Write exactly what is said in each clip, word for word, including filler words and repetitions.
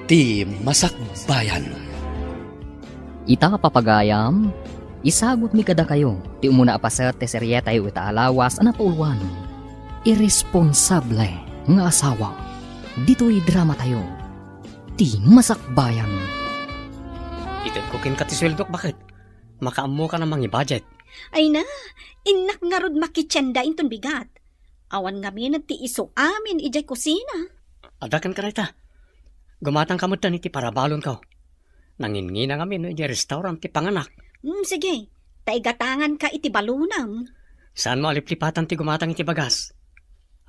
Ti Masakbayan. Ita, papagayam, isagutmi kadakayo ti umuna a paset ti serietayo ita a lawas a napauluan, Irresponsable nga Asawa. Ditoy dramatayo, Ti Masakbayan. Itedko kenka ti sueldok, baket? Makaammoka a mangi-budget. Ay na, innak ngarud makitienda inton bigat. Awan ngamin ti isu amin idiay kusina. Adda kenka dayta. Gumatangka metten iti parabalonko. Nanginnginang amin idiay restaurant ti panganak. Hmm, sige. Ta igatanganka iti balonam. Saanmo a liplipatan ti gumatang iti bagas?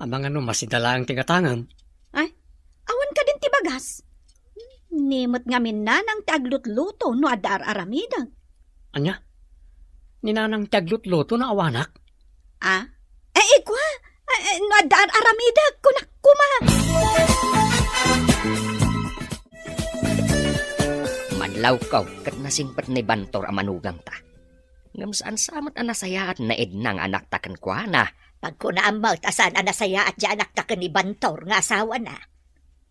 Amangan no masida laeng ti gatangem. Ay, awan kadin ti bagas? Ni met ngamin nanang ti aglutluto no adda ar-aramidek. Ania? Ni nanang ti aglutluto no awanak? Ah? Eh, ikua? Eh, eh, no adda ar-aramidek, kunak koma. Manlawkaw ket nasingpet ni Bantor a manugangta. Ngem saan sa met a nasayaat ni Edna nga anakta kenkuana. Pagkunaam met a saan a nasayaat ti anakta ken ni Bantor nga asawana.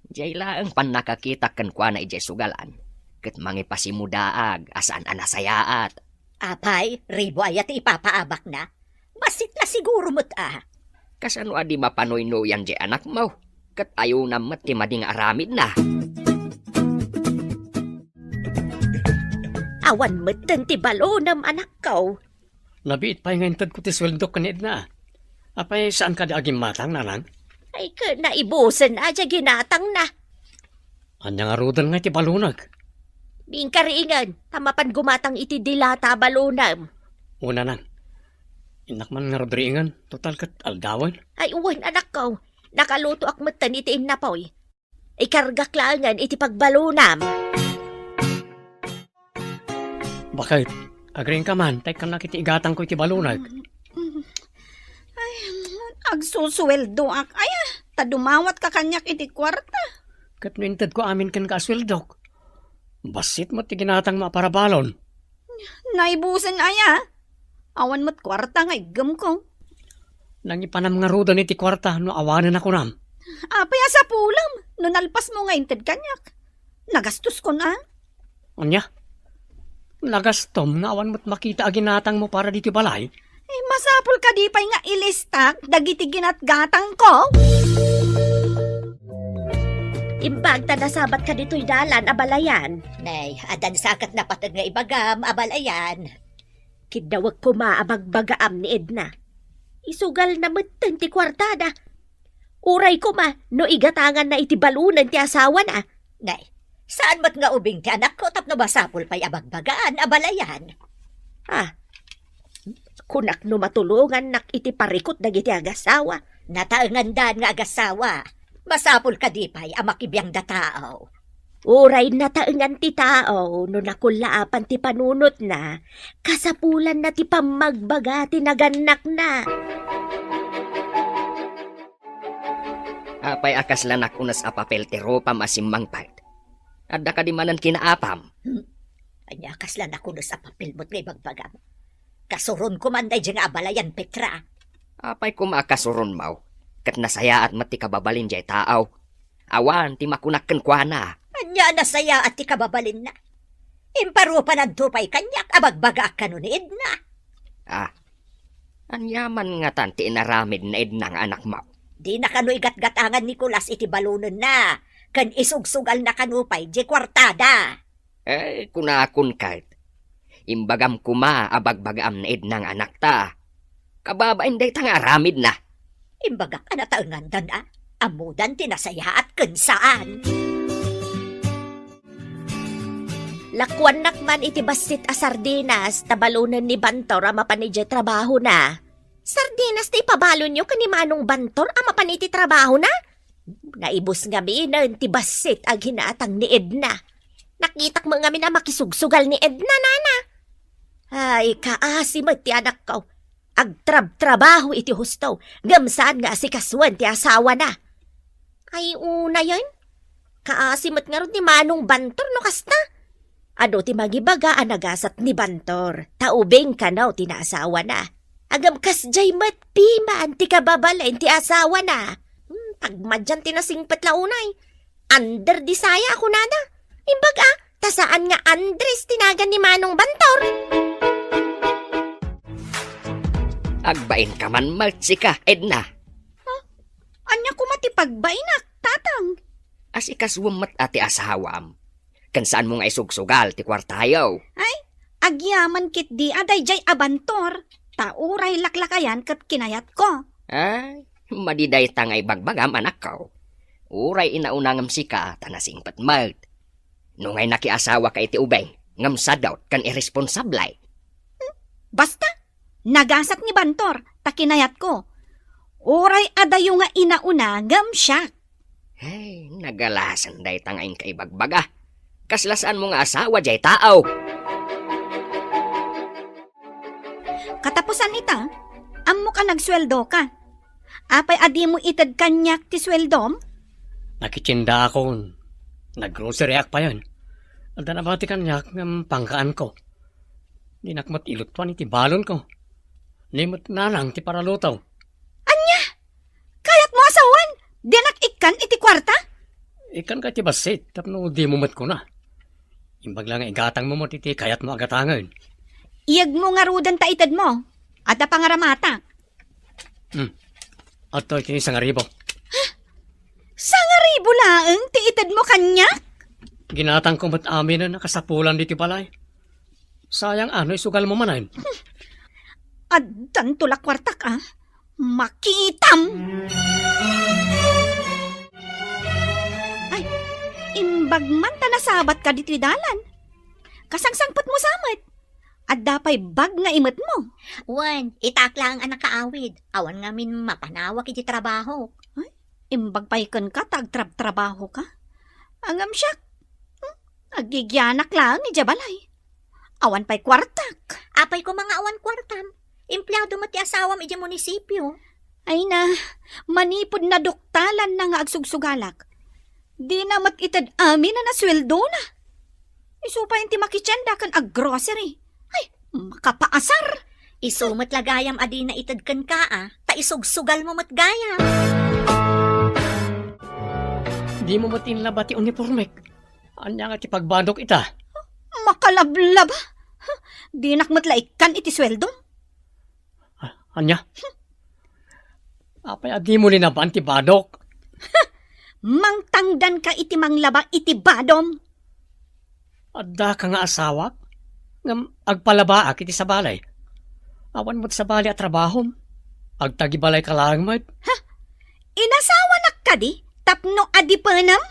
Diay laeng pannakakitak kenkuana idiay sugalan, ket mangipasimudaag a saan a nasayaat. Apay, ribo aya ti ipapaabakna? Bassit la siguro met a. Kasano a di mapanuynuyan diay anakmo? Ket ayonam met ti madi nga aramidna. Awan metten ti balonam, anakko. Nabiit pay nga intedko ti sueldok ken ni Edna. Apay, saan kadi a gimmatang, nanang? Ay, ket naibusen a diay ginatangna. Ania ngaruden nga iti balonek? Biingka riingen, ta mapan gumatang iti dilata a balonem. O, nanang. Innak man ngarud riingen, total ket aldawen. Ay, wen, anakko. Nakalutoak metten iti innapoy. Ikargak laengen iti pagbalonam. Baket, agriingka man, ta ikkannak iti igatangko iti balonek. Ay, agsusueldoak aya, ta dumawatka kaniak iti kuarta. Ket no intedko amin kenka a sueldok, bassit met ti ginatangmo a parabalon. Naibusen aya? Awan met kuarta nga iggemko. Nangipanam ngaruden iti kuarta no awanen a kunam. Apay a sapulem no nalpasmo nga inted kaniak? Nagastoskon a? Ania? Nagastom nga awan met makita a ginatangmo para ditoy balay? Eh, masapul kadi pay nga ilistak dagiti ginatgatangko? Imbag ta nasabatka ditoy dalan a balayan. Nay, adda sa ket napateg nga ibagam a balayan. Kiddawek koma a bagbagaam ni Edna. Isugalna metten ti kuartada. Uray koma no igatanganna iti balonen ti asawana. Nay, saan met nga ubing ti anakko tapno masapul pay a bagbagaan a balayan? Ah, kunak no matulongannak iti parikut dagiti agasawa. Nataengandan nga agasawa. Masapul kadi pay a makibiangda tao? Uray nataengan ti tao no nakullaapan ti panunotna, kasapulanna ti pammagbaga ti nagannakna. Apay a kasla nakunas a papel ti rupam a simmangpet? Adda kadi manen kinaapam? Hmm. Ania kasla nakunas a papel met nga ibagbagam? Kasuronko man daydiay nga abalayan, Petra. Apay koma a kasuronmo? Ket nasayaat met ti kababalin diay tao. Awan ti makunak kenkuana. Ania a nasayaat ti kababalinna? Imparupananto pay kaniak a bagbagaak kano ni Edna. Ah, ania man ngatan ti inaramid ni Edna nga anakmo? Dina kano igatgatangan ni Nicolas iti balonenna, ken isugsugalna kano pay diay kuartada. Eh, kunakon ket, imbagam koma a bagbagaam ni Edna nga anakta. Kababain dayta nga aramidna. Imbagak a nataengandan a, ammodan ti nasayaat ken saan. Lakuannak man iti bassit a sardinas ta balonen ni Bantor a mapan idiay trabahona. Sardinas ti ipabalonyo ken ni Manong Bantor a mapan iti trabahona? Naibus ngaminen ti bassit a ginatang ni Edna. Nakitak met ngamin a makisugsugal ni Edna, nana. Ay, kaasi met ti anakko. Agtrabtrabaho iti husto, ngem saan nga asikasuen ti asawana. Ay, unayen? Kaasi met ngarud ni Manong Bantor no kasta. Adu ti mangibaga a nagasat ni Bantor, ta ubing kano ti naasawana. Ngem kasdiay met piman ti kababalin ti asawana. Hmm, tagmadian ti nasingpet la unay. Under Disaya a kunada. Imbag a, ta saan nga Andres ti nagan ni Manong Bantor. Agbainka man met sika, Edna. Huh? Ania koma ti pagbainak, Tatang? Asikasuem met a ti asawam. Ken saanmo nga isugsugal ti kuartayo. Ay, agyaman ketdi a daydiay a Bantor, ta uray laklakayan ket kinayatko. Ay, madi dayta nga ibagbagam, anakko. Uray inauna ngem sika ta nasingpet met. No ngay nakiasawaka iti ubing, ngem sadot ken irresponsable. Hmm, basta, nagasat ni Bantor, ta kinayatko. Uray adayo nga inauna, ngem siak. Ay, nagalasan dayta nga inka ibagbaga. Kasla saanmo nga asawa jay tao. Katapusan ita, ammok a nagsueldoka. Apay a dimo ited kaniak ti sueldom? Nakitiendaakon. Naggroceryak payen. Adda nabati kaniak ngem pangkaanko. Dinak met iluttuan iti balonko. Ni met nanang ti paraluto. Ania? Kayatmo a sawen? Dinak ikkan iti kuarta? Ikkanka iti bassit tapno dimo met kuna. Imbag la nga igatangmo met iti kayatmo a gatangen. Iyegmo ngaruden ta itedmo. Adda pangaramatak. Hmm. Adtoy iti sangaribu. Sangaribu laeng ti itedmo kaniak? Ginatangko met aminen a kasapulan ditoy balay. Sayang a no isugalmo manen. Addanto la kuartak a. Makitam! Ay, imbag man ta nasabatka ditoy dalan. Kasangsangpetmo sa met. Adda pay bag nga imetmo. Wen, itaak laeng a nakaawid. Awan ngamin mapanawak iti trabahok. Ay, imbag pay kenka ta agtrabtrabahoka. Ngem siak, hmm, agigianak laeng idiay balay. Awan pay kuartak. Apay koma nga awan kuartam? Empleado met ti asawam idiay munisipio. Ay na, manipud naduktalanna nga agsugsugalak. Dina met ited aminen a sueldona. Isu pay ti makitienda ken aggrocery. Ay, makapaasar! Isu met la gayam a dina ited kenka a, ta isugsugalmo met gayam. Dimo met inlaba ti unipormek. Ania nga ti pagbadok ita? Makalablaba? Dinak met la ikkan iti sueldom. Ah, ania? Apay a dimo linaban ti badok? Mangtangdanka iti manglaba iti badom. Addaka nga asawak, ngem agpalabaak iti sabali. Awan met sabali a trabahom. Agtagibalayka laeng met. Ha? Inasawanak kadi tapno adipenem?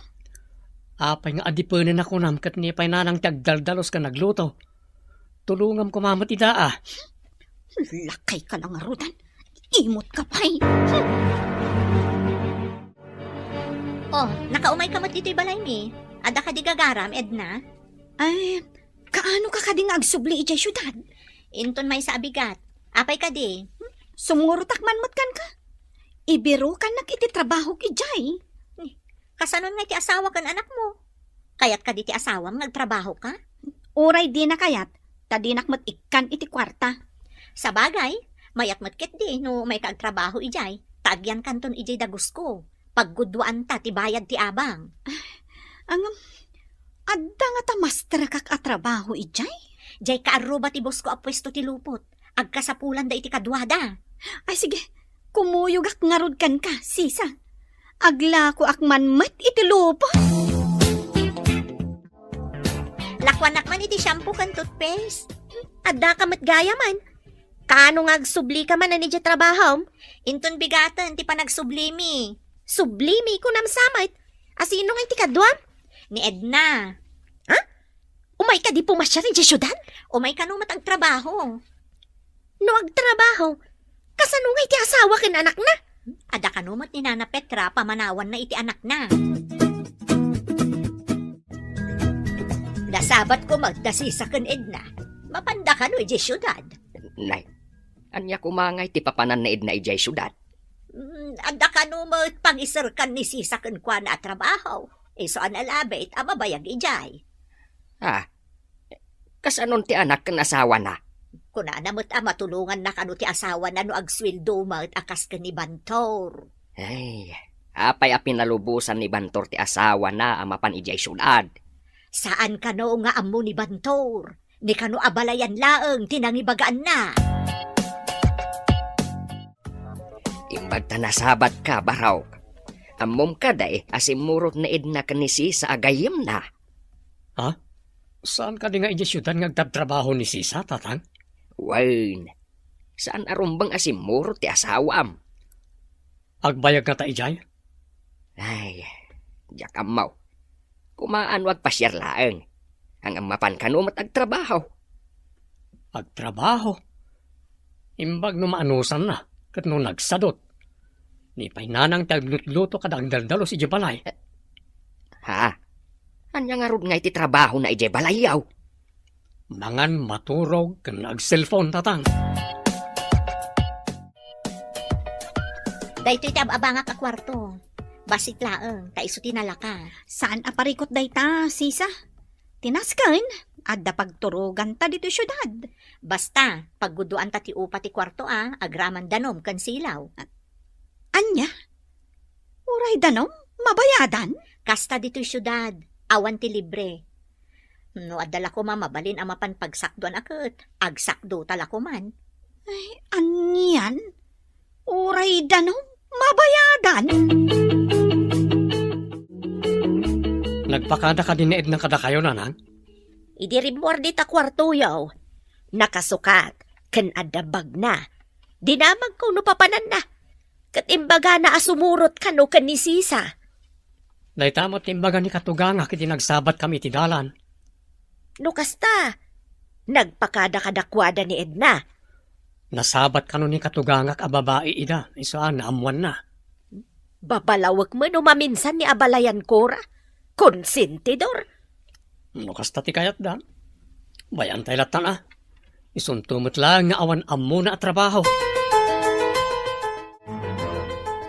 Apay nga adipenen a kunam ket ni pay nanang ti agdaldalus ken agluto? Tulongam koma met ida a. Lakayka la ngaruden. Imotka pay. Oh, nakaumayka met ditoy balaymi. Adda kadi gagaram, Edna? Ay, kaanoka kadi nga agsubli idiay siudad? Inton maysa a bigat. Apay kadi? Sumngurtak man met kenka. Ibirukannak iti trabahok idiay. Ni, kasanon nga iti asawa ken anakmo? Kayat kadi ti asawam nga agtrabahoka? Uray dina kayat, ta dinak met ikkan iti kuarta. Sabagay, mayat met ketdi no umayka agtrabaho idiay, ta agyankanton idiay dagusko. Paggudwaanta ti bayad ti abang. Ngem, adda ngata masterkak a trabaho idiay? Diay kaarruba ti bosko a puesto ti lupot. Agkasapulanda iti kaduada. Ay, sige. Kumuyogak ngarud kenka, sisa. Aglakoak man met iti lupot. Lakuanak man iti shampoo ken toothpaste. Addaka met gayam. Kaano nga agsublika manen idiay trabahom? Inton bigaten ti panagsublimi. Sublimi, kunam sa met. Asino nga iti kaduam? Ni Edna. Ha? Umayka di pumasiar idiay siudad? Umay kano met agtrabaho. No agtrabaho, kasano nga iti asawa ken anakna? Adda kano met ni Nana Petra pamanawanna iti anakna. Nasabat koma da sisa ken Edna. Mapanda kano idiay siudad? Nay, ania koma nga iti papanan ni Edna idiay siudad? Mm, adda kano met pangiserkan ni sisa kenkuana a trabaho. Isu a nalabit a mabayag idiay. Ah, kasanon ti anak ken asawana? Kunana met a matulonganna kano ti asawana no agsueldo met a kas ken ni Bantor. Ay, Apay a pinalubosan ni Bantor ti asawana a mapan idiay siudad? Saan kano nga ammo ni Bantor? Ni kano a balayan laeng ti nangibagaanna? Imbag ta nasabatka, Barok. Ammom kadi a simmurot ni Edna ken ni Sisa a gayyemna? Ha? Saan kadi nga idiay siudad nga agtrabtrabaho ni Sisa, Tatang? Wen, saan a rumbeng a simmurot ti asawaam. Agbayag ngata idiay? Ay, diak ammo. Kumaano agpasiar laeng. Ang mapan kano met agtrabaho. Agtrabaho? Imbag no maanusanna, ket no nagsadut. Ni pay nanang ti aglutluto kada agdaldalus idiay balay. Ha? Ania ngarud nga iti trabahona idiay balayyo? Mangan, maturog, ken agselpon, Tatang. Daytoy ti ab-abangak a kuarto. Bassit laeng, ta isu ti nalaka. Saan a parikut dayta, Sisa? Ti nasken, adda pagturoganta ditoy siudad. Basta, paggudoanta ti upa ti kuarto a, agraman danom ken silaw. Ania? Uray danom? Mabayadan? Kasta ditoy siudad, awan ti libre. No adda la koma mabalin a mapan pagsakdoan a ket, agsakdota la koman. Ay, anian? Uray danom? Mabayadan? Nagpakada kadi ni Edna kadakayo, Nanang? Idi rimmuar dita kuartoyo, nakasukat, ken adda bagna. Dinamagko no papananna. Ket imbagana a sumurot kano ken ni Sisa. Dayta met ti imbaga ni katugangak idi nagsabatkami iti dalan. No kasta, nagpakada kadakuada ni Edna. Nasabat kano ni katugangak a babai ida, isu a naammoanna. Babalawek met no maminsan ni abalayan kora. Konsentidor. No kasta ti kayatda, bay-antay lattan a. Isunto met laeng nga awan ammona a trabaho.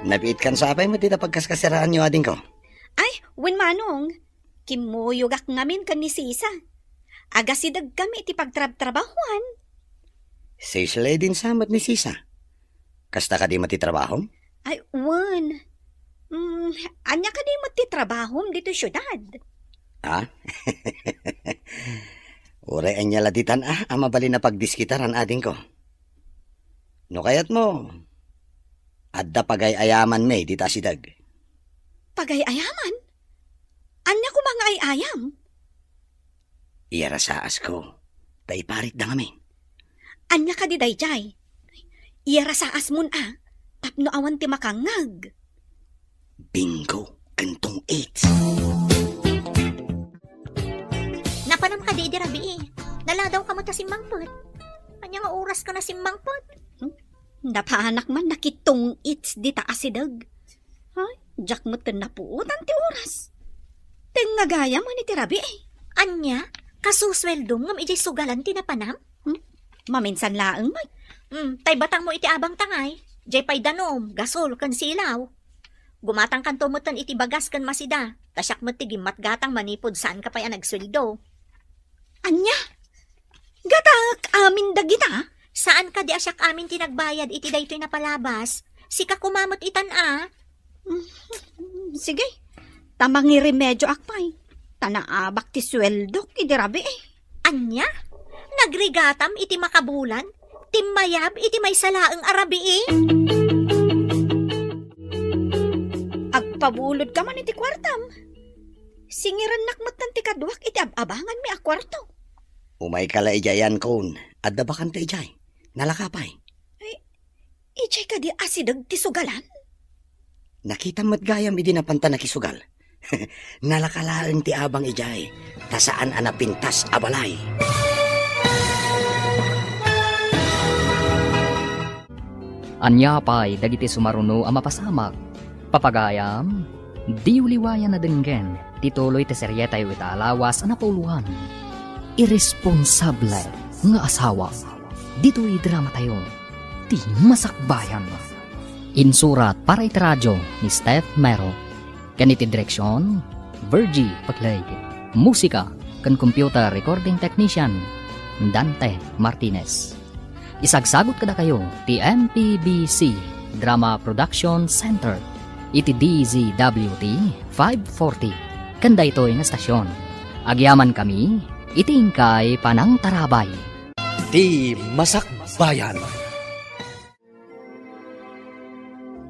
Nabiitkan sa apay met ita pagkaskasiraanyo, adingko? Ay, wen manong. Kimmuyogak ngamin ken ni Sisa. Agasidegkami iti pagtrabtrabahoan. Sisle din sa met ni Sisa. Kasta kadi met ti trabahom? Ay, wen. Mm, ania kadi met ti trabahom ditoy siudad? Ah? Uray ania la ditan a, a mabalin a pagdiskitaran, adingko. No kayatmo, adda pagay-ayamanmi dita asideg. Pagay-ayaman? Ania koma nga ay-ayam? Iyarasaasko, ta iparitda ngamin. Ania kadi daydiay? Iyarasaasmon a, tapno awan ti makangngeg. Bingo ken tong-its. Napanam kadi idi rabii? Naladawka met a simmangpet. Ania nga oraska a simmangpet? Hmm? Napanak man nakitong-its dita asideg. Ay, diak met napuotan ti oras. Tengnga gayam iti rabii. Ania? Kasusueldom ngem idiay sugalan ti napanam? Hmm? Maminsan laeng met. Hmm, tay batangmo iti abang tangay. Diay pay danom, gasol, ken silaw. Gumatangkanto metten iti bagas ken masida, ta siak met ti gimmatgatang manipud saanka pay a nagsueldo. Ania? Gatangek amin dagita? Saan kadi a siak amin ti nagbayad iti daytoy napalabas? Sika koma met itan a. Mm, sige. Ta mangiremedioak pay. Ta naabak ti sueldok idi rabii. Ania? Nagrigatam iti makabulan? Timmayab iti maysa laeng a rabii? Agpabulodka man iti kuartam. Singirennak metten ti kaduak iti ab-abanganmi a kuarto. Umayka la idiay, Ankon. Adda bakante idiay. Nalaka pay. Ay, idiay kadi asideg ti sugalan? Nakitam met gayam idi napanta nakisugal. Nalaka laeng ti abang idiay, ta saan a napintas a balay. Ania pay dagiti sumaruno a mapasamak? Papagayam, diyo liwayan a denggen ti tuloy ti serietayo ita a lawas a napauluan, Iresponsable nga Asawa. Ditoy dramatayo, Ti Masakbayan. Insurat para iti radio ni Steph Mero. Ken iti direksion, Virgie Pagleg. Musika ken computer recording technician, Dante Martinez. Isagsagut kadakayo ti M P B C Drama Production Center. Iti D Z W T five forty, ken daytoy nga stasyon, agyamankami iti inkay panangtarabay. Ti Masakbayan.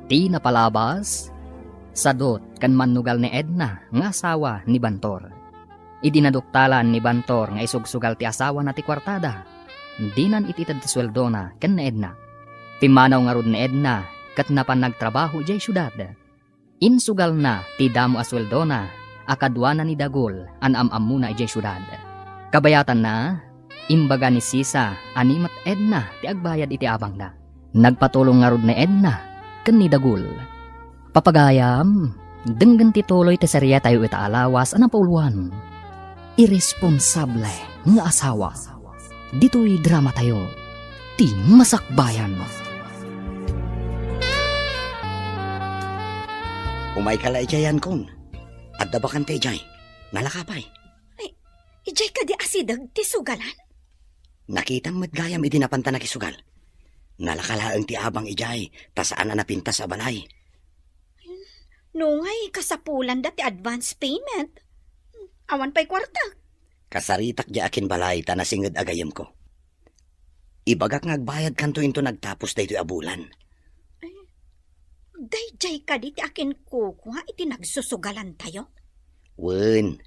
Ti napalabas, sadut ken mannugal ni Edna nga asawa ni Bantor. Idi naduktalan ni Bantor nga isugsugal ti asawana ti kuartada, dinan it-ited ti sueldona ken ni Edna. Pimmanaw ngarud ni Edna ket napan nagtrabaho idiay siudad. Insugalna ti damo a sueldona a kaduana ni Dagul a naam-ammona idiay siudad. Kabayatanna, imbaga ni Sisa a ni met Edna ti agbayad iti abangda. Nagpatulong ngarud ni Edna ken ni Dagul. Papagayam, denggen ti tuloy ti serietayo ita a lawas a napauluan, Iresponsable nga Asawa. Ditoy dramatayo, Ti Masakbayan. Umayka la idiay, Yankon. Adda bakante idiay. Nalaka pay. Ay, idiay kadi asideg ti sugalan? Nakitam met gayam idi napanta nakisugal. Nalaka laeng ti abang idiay, ta saan a napintas a balay. Nungay kasapulanda ti advance payment. Awan pay kuarta. Kasaritak diay akinbalay ta nasinged a gayyemko. Ibagak nga agbayadkanto inton agtapos daytoy a bulan. Ay, daydiay kadi ti akinkukua iti nagsusugalantayo? Wen,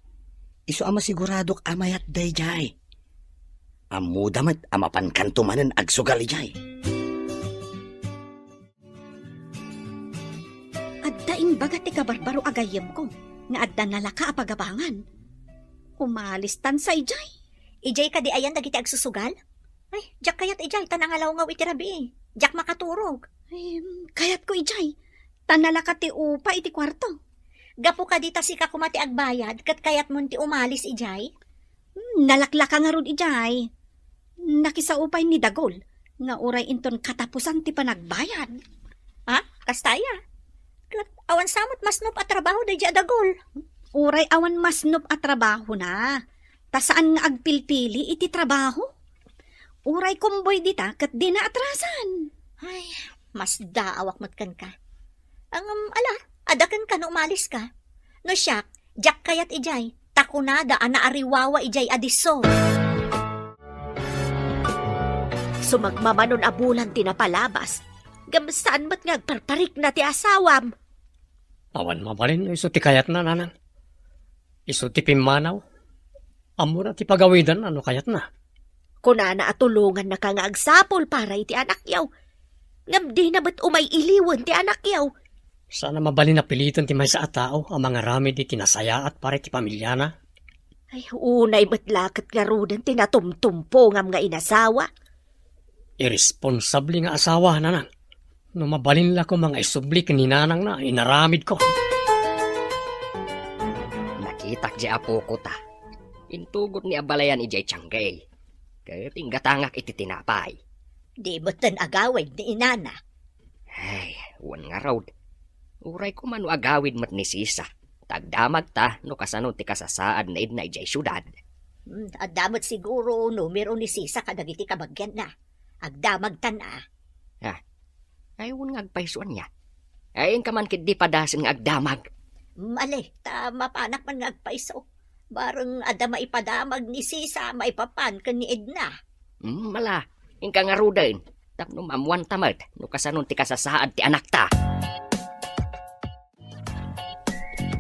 isu a masiguradok a mayat daydiay. Ammoda met a mapankanto manen agsugal idiay. Adda imbaga ti kabarbaro a gayyemko nga adda nalaka a pagabangan. Umalistan sa idiay. Idiay kadi ayan dagiti agsusugal? Ay, diak kayat idiay, ta nangalawngaw iti rabii. Diak makaturog. Ay, kayatko idiay, ta nalaka ti upa iti kuarto. Gapu kadi ta sika koma ti agbayad, ket kayatmon ti umalis idiay? Hmm, nalaklaka ngarud idiay. Nakisao pay ni Dagul nga uray inton katapusan ti panagbayad. Ha? Kasta aya? Ket awan sa met masnop a trabaho daydiay a Dagul. Uray awan masnop a trabahona, ta saan nga agpilpili iti trabaho. Uray kumboy dita ket dina atrasan. Ay, masdaawak met kenka. Ngem, ala, adda kenka no umaliska. No siak, diak kayat idiay, ta kunada a naariwawa idiay a disso. Sumagmamanon a bulan ti napalabas, ngem saan met nga agparparikna ti asawam. Awan mabalin no isu ti kayatna, nanang. Isu ti pimmanaw. Ammona ti pagawidanna no kayatna. Kunana a tulongannaka nga agsapul para iti anakyo. Ngem dina met umay-iliwen ti anakyo. Saan a mabalin a piliten ti maysa a tao a mangaramid iti nasayaat para iti pamiliana. Ay, unay met la ket ngaruden ti natumtumpongam nga inasawa. Iresponsable nga asawa, nanang. No mabalin la koma nga isubli ken ni nanangna, inaramidko. Nakitak diay apoko ta. Intugot ni abalayan idiay tiangge. Ket inggatangak iti tinapay. Di metten agawid ni inana. Ay, wen ngarud. Uray koma no agawid met ni Sisa. Ta agdamagta no kasano ti kasasaad ni Edna idiay siudad. Hmm, adda met siguro numero ni Sisa kadagiti kabagianna. Agdamagtan a. Ah, ay, wen nga agpayso ania. Ay, inka man ketdi padasen nga agdamag. Mali, ta mapanak man nga agpayso. Bareng adda maipadamag ni Sisa maipapan ken ni Edna. Hmm, mala, inka ngaruden. Tapno maammuanta met no kasano ti kasasaad ti anakta.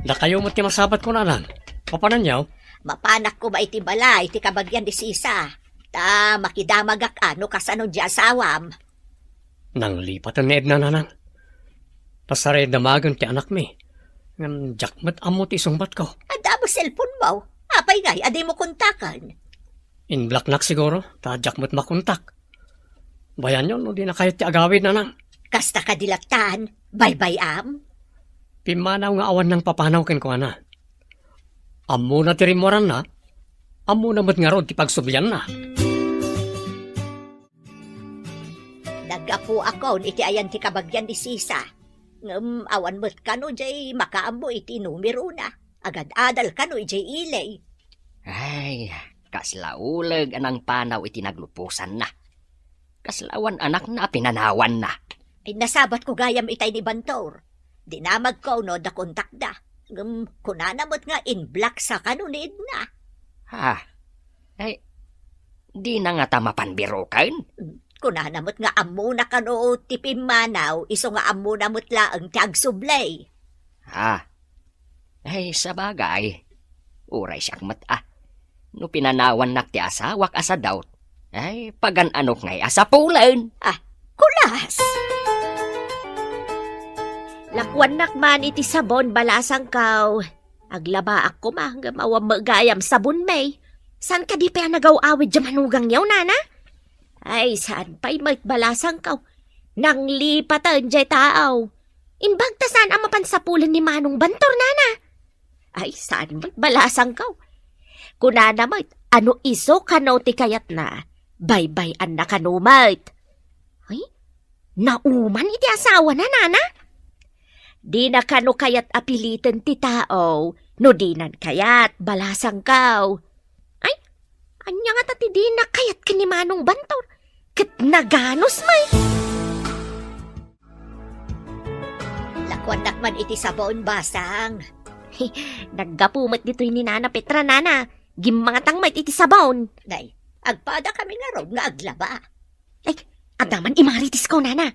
Dakayo met ti masabat ko, nanang. Mapananyo? Mapanak koma iti balay ti kabagian ni Sisa. Ta makidamagak a no kasano diay asawam. Nanglipaten ni Edna, nanang. Pasarayda magen ti anakmi. Ngem diak met ammo ti isungbatko. Adda mo cellphone mo? Apay ngay a dimo kontaken? In-blocknak siguro, ta diak met makontak. Bayanyo no dina kayat ti agawid, nanang. Kasta kadi lattan, baybay-am? Pimmanaw nga awan nangpapanaw kenkuana. Ammona ti rimmuaranna, ammona met ngarud ti pagsublianna. Naggapuakon iti ayan ti kabagian ni Sisa. Ngem awan met kano diay makaammo iti numerona. Agad-adal kano idiay ili. Ay, kasla uleg a nangpanaw iti nagluposanna. Kasla awan anakna a pinanawanna. Ay, nasabatko gayam itay ni Bantor. Dinamagko no adda kontakda. Ngem kunana met nga in-block sa kano ni Edna. Ha? Ay, dina ngata mapan biroken? Kunana met nga ammona kano ti pimmanaw, isu nga ammona met laeng ti agsubli. Ha? Ay, sabagay. Uray siak met, ah. No pinanawannak ti asawak a sadaut, ay, pagan-anok ngay a sapulen. Ah, kulas! Lakuannak man iti sabon, balasangkaw. Aglabaak koma, ngem awan met gayam sabon, may. Saan kadi pay a nagaw-awid diay manugangyo, nana? Ay, saan pay met, balasangkaw. Nanglipaten diay tao. Imbag ta saan a mapan sapulen ni Manong Bantor, nana? Ay, saan met, balasangkaw. Kunana met, ano isu kano ti kayatna, baybay-anna kano met. Ay, nauman iti asawana, nana? Dina kano kayat a piliten ti tao no dinan kayat, balasangkaw. Ay, ania ngata ti dina kayat ken ni Manong Bantor? Ket naganus met. Lakuannak man iti sabon, basang. Naggapu met ditoy ni Nana Petra, nana. Gimmangatang met iti sabon. Nay, agpada kami ngarud nga aglaba. Ay, adda man imarites ko, nana.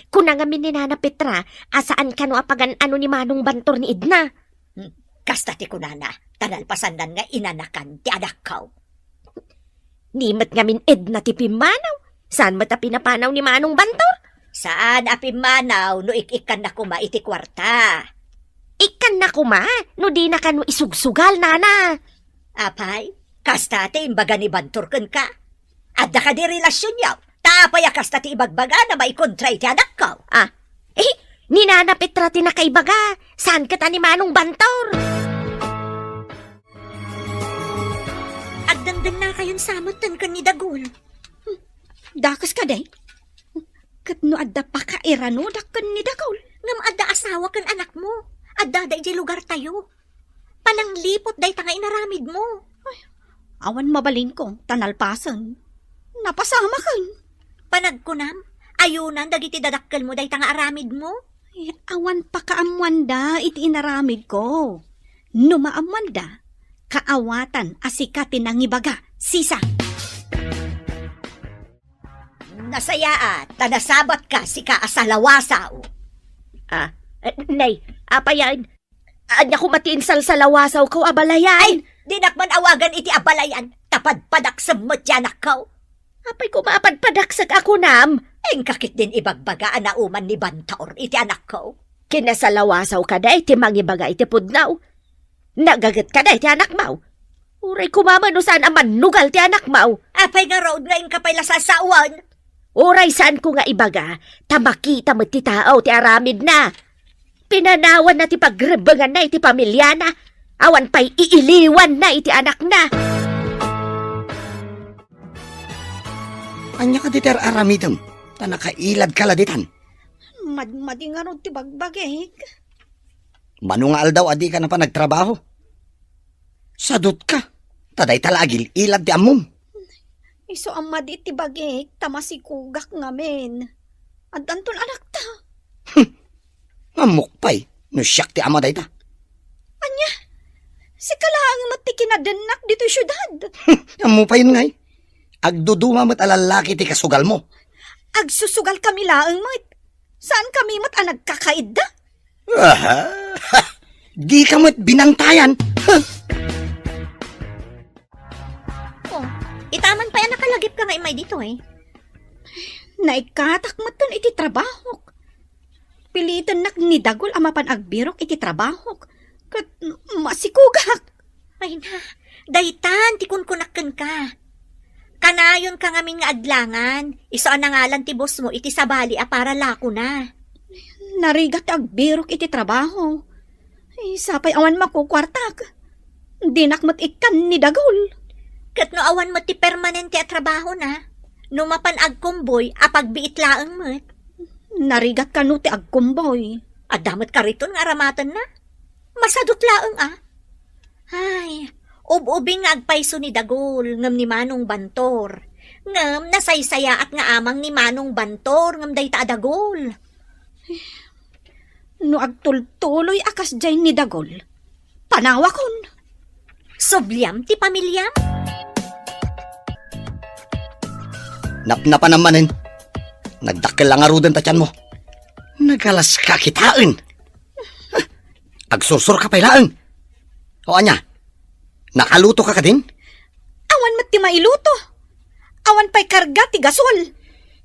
Kuna ngamin ni Nana Petra a saan kano a pagan-ano ni Manong Bantor ni Edna. Hmm, kasta ti kunana, ta nalpasannan nga inanakan ti anakko. Ni met ngamin Edna ti pimmanaw, saan met a pinapanaw ni Manong Bantor? Saan a pimmanaw no ik-ikkanna koma iti kuarta. Ikkanna koma no dina kano isugsugal, nana. Apay, kasta ti imbaga ni Bantor kenka? Adda kadi relasionyo? Ta apay a kasta ti ibagbagana maikontra iti anakko? Ah, eh, ni Nana Petra ti nakaibaga, saan ket a ni Manong Bantor? Agdengdennakayon sa metten ken ni Dagul. Hmm, dakes kadi? Ket no adda pakairanodak ken ni Dagul? Ngem adda asawa ken anakmo. Addada idiay lugartayo. Panangliput dayta nga inaramidmo. Ay, awan mabalinko, ta nalpasen. Napasamaken. Panagkunam, ayunan dagiti dadakkelmo dayta nga aramidmo? Ay, awan pakaammoanda iti inaramidko. No maammoanda, kaawatan a sika ti nangibaga, sisa. Nasayaat, ta nasabatka, sika a salawasaw. Ah, eh, nay, apayan, ania koma ti insalsalawasawko a balayan? Ay, dinak man awagan iti abalayan, ta padpadaksem met ti anakko. Apay koma a padpadaksek a kunam? Inka ketdin ibagbaga a nauman ni Bantor iti anakko. Kinasalawasawka dayta mangibaga iti pudno. Nagagetka dayta anakmo. Uray koma met no saan a mannugal ti anakmo. Apay ngarud nga inka pay la sasawen? Uray saanko nga ibaga, ta makita met ti tao ti aramidna. Pinanawanna ti pagrebbenganna iti pamiliana, awan pay iiliwanna iti anakna. Ania kadi ti ar-aramidem? Ta nakailadka la ditan. Madmadi ngarud ti bagbagik. Mano nga aldaw a dika napan nagtrabaho? Sadutka, ta dayta la agil-ilad ti ammom. Isu a madi ti bagik, ta masikugak ngamin. Addanton anakta. Hmm. Ammok pay, no siak ti ama dayta. Ania? Sika laeng met ti kinadennak ditoy siudad. Hmm. Ammo payen ngay. Agduduma met a lallaki ti kasugalmo. Agsusugal kami laeng met. Saan kami met a nagkakaidda? Aha! Dika met binantayan. Huh! Oh, itaman pay a nakalagipka nga immay ditoy. Naikkatak metten iti trabahok. Pilitennak ni Dagul a mapan agbirok iti trabahok. Ket masikugak. Ay na, daytan ti kunkunak kenka. Kanayonka ngamin nga adlangan, isu a nangalan ti bossmo iti sabali a para lakona. Narigat ti agbirok iti trabaho. Ay, sapay awan makukuartak. Dinak met ikkan ni Dagul. Ket no awan met ti permanente a trabahona, no mapan agkumboy a pagbiit laeng met. Narigat kano ti agkumboy. Adda met kariton nga aramatenna. Masadut laeng a. Ay, ub-ubing nga agpayso ni Dagul ngem ni Manong Bantor. Ngem nasaysayaat nga amang ni Manong Bantor ngem dayta a Dagul. No agtultuloy a kasdiay ni Dagol, panawakon. Subliam ti pamiliam? Napnapanam manen. Nagdakkel la ngaruden ta tianmo. Nagalaska kitaen. Agsursurka pay laeng. O ania? Nakalutoka kadin? Awan met ti mailuto. Awan pay karga ti gasol.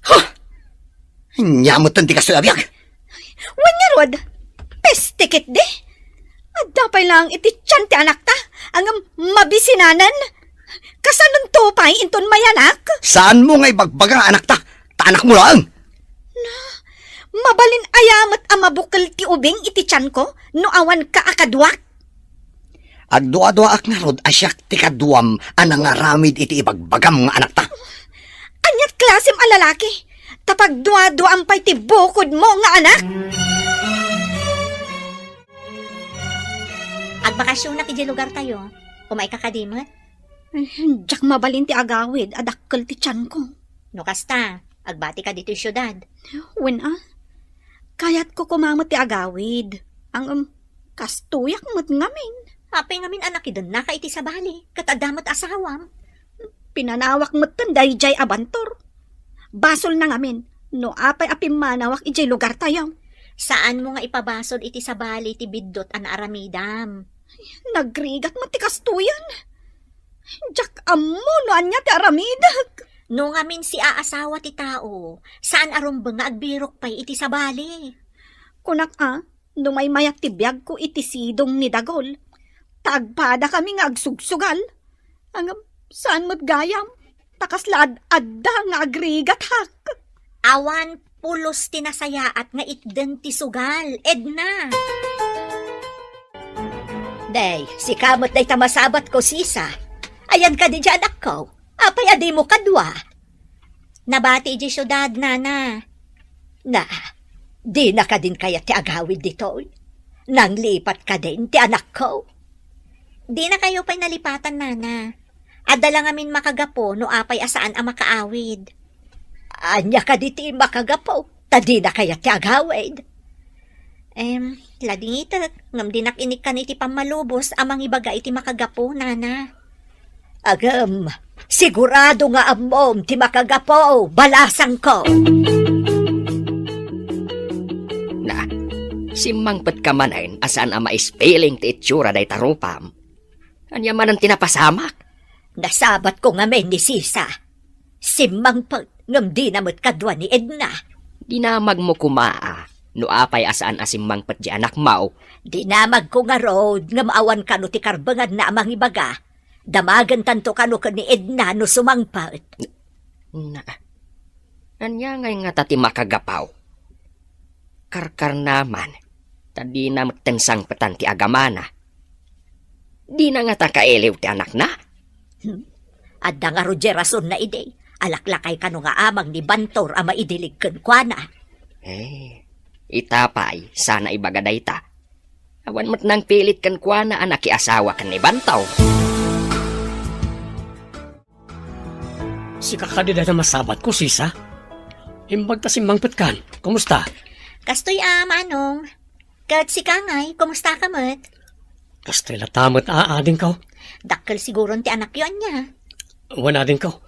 Huh! Ania metten ti kastoy a biag? Wen ngarud, peste ketdi. Adda pay laeng iti tian ti anakta, ngem mabisinanen. Kasanonto pay inton mayanak? Saanmo nga ibagbaga nga anakta, ta anakmo laeng. Na, mabalin aya met a mabukel ti ubing iti tianko no awanka a kaduak? Agduaduaak ngarud a siak ti kaduam a nangaramid iti ibagbagam nga anakta. Aniat klasem a lalaki? Ta pagduaduaam pay ti bukodmo nga anak? Agbakasionak idiay lugartayo. Umayka kadi met? Eh, diak mabalin ti agawid a dakkel ti tianko. No kasta, agbatika ditoy siudad. Wen a, kayatko koma met ti agawid. Ngem, kastoyak met ngamin. Apay ngamin a nakidennaka iti sabali, ket adda met asawam? Pinanawak metten daydiay a bantor. Basolna ngamin, no apay a pimmanawak idiay lugartayo. Saanmo nga ipabasol iti sabali ti biddut a naaramidam. Nagrigat met ti kastoyen. Diak ammo no ania ti aramidek. No ngamin siaasawa ti tao, saan a rumbeng nga agbirok pay iti sabali. Kunak a, no maymayat ti biagko iti sidong ni Dagol, ta agpadakami nga agsugsugal. Ngem, saan met gayam, ta kasla ad-adda nga agrigathak. Awan pulos ti nasayaat nga itden ti sugal, Edna. Day, sika met dayta masabatko, sisa. Ayan kadi diay anakko? Apay a dimo kadua? Nabati idiay siudad, nana. Na, dina kadin kayat ti agawid ditoy? Nanglipat kadin ti anakko? Dinakayo pay nalipatan, nana. Adda la ngamin makagapu no apay a saan a makaawid. Ania kadi ti makagapu? Ta dina kayat ti agawid. Em, ladingitek, ngem dinak inikkan iti pammalubos a mangibaga iti makagapu, nana. Agem, sigurado nga ammom ti makagapu, balasangko. Na, simmangpetka manen a saan a maispiling ti itsura dayta rupam. Ania manen ti napasamak? Nasabatko ngamin ni sisa. Simmangpet, ngem dina met kadua ni Edna. Dinamagmo koma a, no apay a saan a simmangpet diay anakmo. Dinamagko ngarud, ngem awan kano ti karbenganna a mangibaga. Damagentanto kano ken ni Edna no sumangpet. Na, ania ngay ngata ti makagapu? Karkarna man, ta dina metten sangpetan ti agamana. Dina ngata kailiw ti anakna? Hmm. Adda ngarud diay rasonna idi. Alaklakay kano nga amang ni Bantor a maidilig kenkuana. Eh, ita pay, saan a ibaga dayta. Awan met nangpilit kenkuana a nakiasawa ken ni Bantor. Sika kadi dayta masabatko, sisa? Imbag ta simmangpetkan. Kumusta? Kastoy a, manong. Ket sika ngay, kumustaka met? Kastoy latta met a, adingko. Dakkel siguron ti anakyo, ania? Wen, adingko.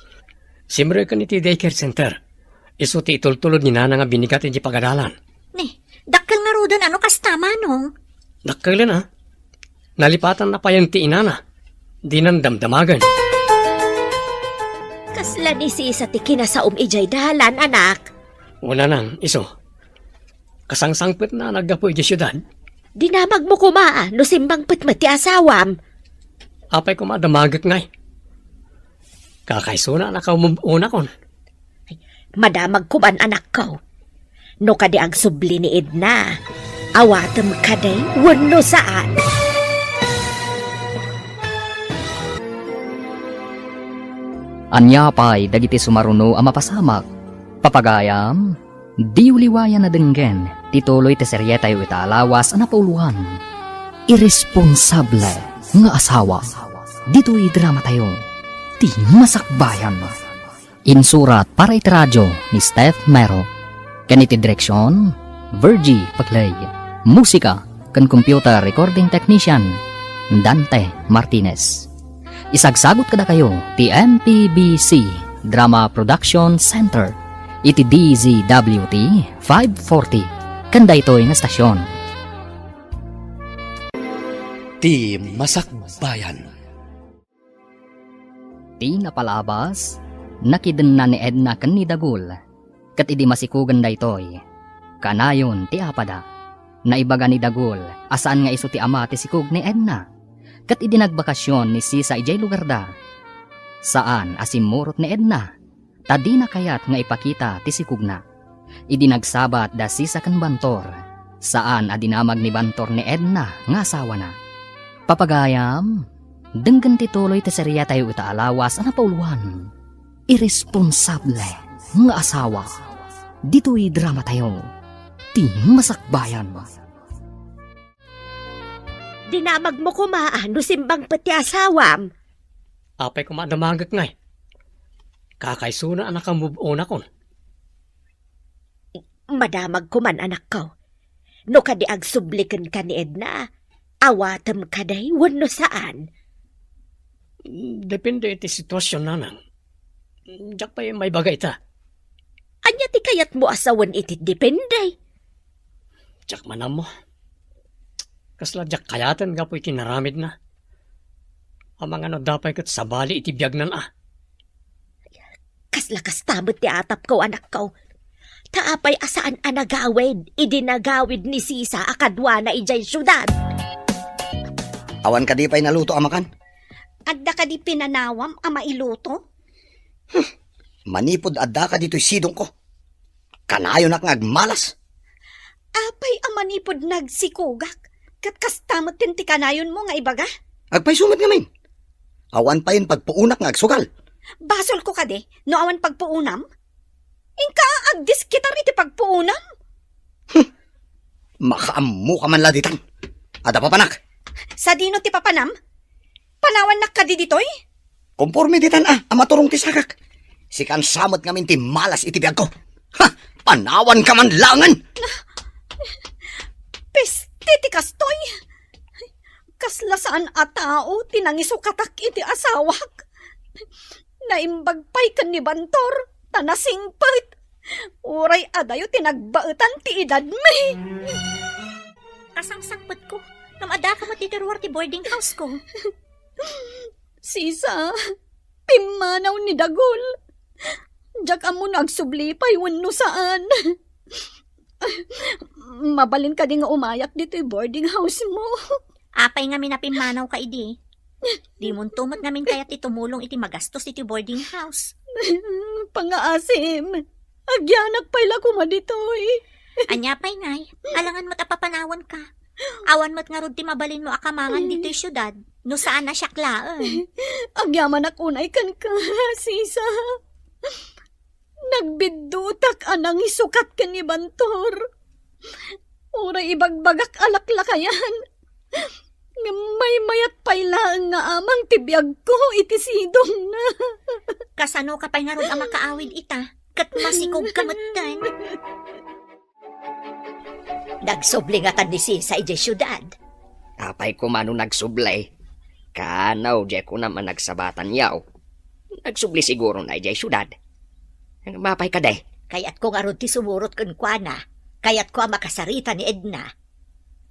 Simrekon iti daycare center. Isu ti itultulod ni nana nga binigat iti pagadalan. Ni, dakkel ngaruden a no kasta, manong. Dakkelen a. Nalipatanna payen ti inana. Dinan damdamagen. Kasla ni sisa ti kinasaom idiay dalan, anak? Wen, nanang, isu. Kasangsangpetna a naggapu idiay siudad. Dinamagmo koma no simmangpet met ti asawam. Apay koma a damagek ngay? Kakaisuna a nakaumub-unakon. Madamag koman, anakko. No kadi agsubli ni Edna, awatem kadi wenno saan. Ania pay dagiti sumaruno a mapasamak? Papagayam, diyo liwayan a denggen ti tuloy ti serietayo ita a lawas a napauluan, Iresponsable nga Asawa. Ditoy dramatayo, ti Masakbayan. Insurat para iti radio ni Steph Mero. Ken iti direksion, Virgie Paclay. Musika ken computer recording technician, Dante Martinez. Isagsagut kadakayo ti M P B C Drama Production Center iti D Z W T five forty ken daytoy nga estasion. Ti Masakbayan. Ti napalabas, nakidenna ni Edna ken ni Dagul. Ket idi masikugen daytoy, kanayon ti apada. Naibaga ni Dagul a saan nga isu ti ama ti sikog ni Edna. Ket idi nagbakasyon ni Sisa idiay lugarda, saan a simmurot ni Edna, ta dina kayat nga ipakita ti sikogna. Idi nagsabat da Sisa ken Bantor, saan a dinamag ni Bantor ni Edna nga asawana. Papagayam, denggen ti tuloy ti seriatayo ita a lawas a napauluan. Irresponsable nga asawa. Ditoy dramatayo, ti masakbayan. Dinamagmo koma a no simbang pet ti asawam. Apay koma a damagek ngay? Kakaisuna a nakamove on akon. Madamag koman, anakko. No kadi agsubli kenka ni Edna, awatem kadi wenno saan? Depende iti situasion, nanang. Diak pay maibaga ita. Ania ti kayatmo a sawen iti depende? Diak man ammo. Kasla diak kayaten gapu iti naramidna. Amangan no adda pay ket sabali iti biagnan a. Kasla kasta met ti atapko, anakko. Ta apay a saan a nagawid idi nagawid ni Sisa a kaduana idiay siudad? Awan kadi pay naluto a makan? Adda kadi pinanawam a mailuto? Hmm. Manipud addaka ditoy sidongko, kanayonak nga agmalas. Apay a manipud nagsikogak, ket kasta met ti kanayonmo nga ibaga? Agpayso met ngamin. Awan payen pagpuonak nga agsugal. Basolko kadi no awan pagpuonam? Inka agdiskitar iti pagpuonam? Hmm. Makaammoka man la ditan. Adda papanak. Sadino ti papanam? Panawannak kadi ditoy? Komporme ditan a, a maturong ti sagak. Sikan sa met ngamin ti malas iti biagko. Ha! Panawanka man laengen! Peste ti kastoy! Kasla saan a tao ti nangisukatak iti asawak. Naimbag pay ken ni Bantor, ta nasingpet. Uray adayo ti nagbaetan ti edadmi. Kasangsangpetko, ngem addaka met iti ruar ti boarding house ko. Sisa, pimmanaw ni Dagul. Diak ammo no agsubli pay wenno saan. Mabalin kadi nga umayak ditoy boarding house mo? Apay ngamin a pimmanawka idi? Dimonto met ngamin kayat ti tumulong iti magastos iti boarding house. Pangaasim, agyanak pay la koma ditoy. Ania pay ngay? Alangan met a papanawanka. Awan met ngarud ti mabalinmo a kamangan ditoy siudad, no saan a siak laeng. Agyamanak unay kenka, Sisa. Nagbiddutak a nangisukat ken ni Bantor. Uray ibagbagak a laklakayan, ngem maymayat pay laeng nga amang ti biagko iti sidongna. Kasanoka pay ngarud a makaawid ita, ket masikogka metten? Nagsubli ngatan ni Sisa idiay siudad? Apay koma no nagsubli? Kano, diay kunam a nagsabatan yaw. Nagsubli sigurona idiay siudad. Ngem apay kadi? Kayatko ngarud ti sumurot kenkuana. Kayatko a makasarita ni Edna.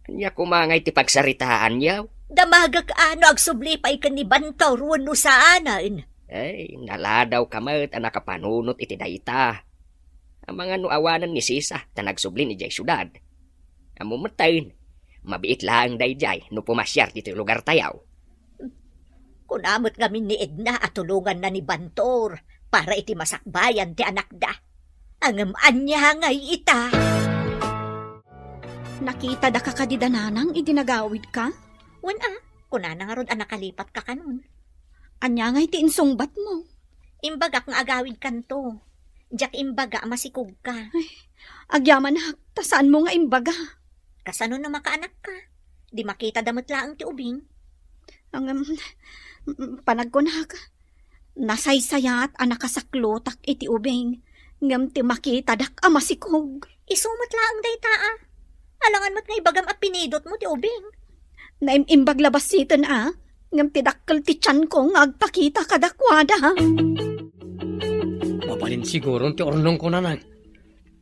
Ania koma ngay ti pagsaritaan yaw? Damagek a no agsubli pay ken ni Bantor wenno saanen. Ay, naladawka met a nakapanunot iti dayta. Amangan no awanen ni Sisa ta nagsubli idiay siudad. Ammom metten, mabiit laeng daydiay no pumasiar ditoy lugartayo. Kuna met ngamin ni Edna a tulonganna ni Bantor para iti masakbayan ti anakda. Ngem ania ngay ita? Nakitada ka kadi da nanang idi nagawidka? Wen a, kunana ngarud a nakalipatka kanon. Ania ngay ti insungbatmo? Imbagak nga agawidkanto. Diak imbaga a masikogka. Ay, agyamanak, ta saanmo nga imbaga. Kasano no makaanakka? Di makitada met laeng ti ubing. Ngem, panagkunak, nasaysayat a nakasaklotak iti ubing, ngem ti makitadak a masikog. Isu met laeng dayta a. Alangan met nga ibagam a pinidotmo ti ubing. Naim-imbag la basiten a, ngem ti dakkel ti tianko nga agpakita kadakuada. Mabalin siguron ti urnongko, Nanang.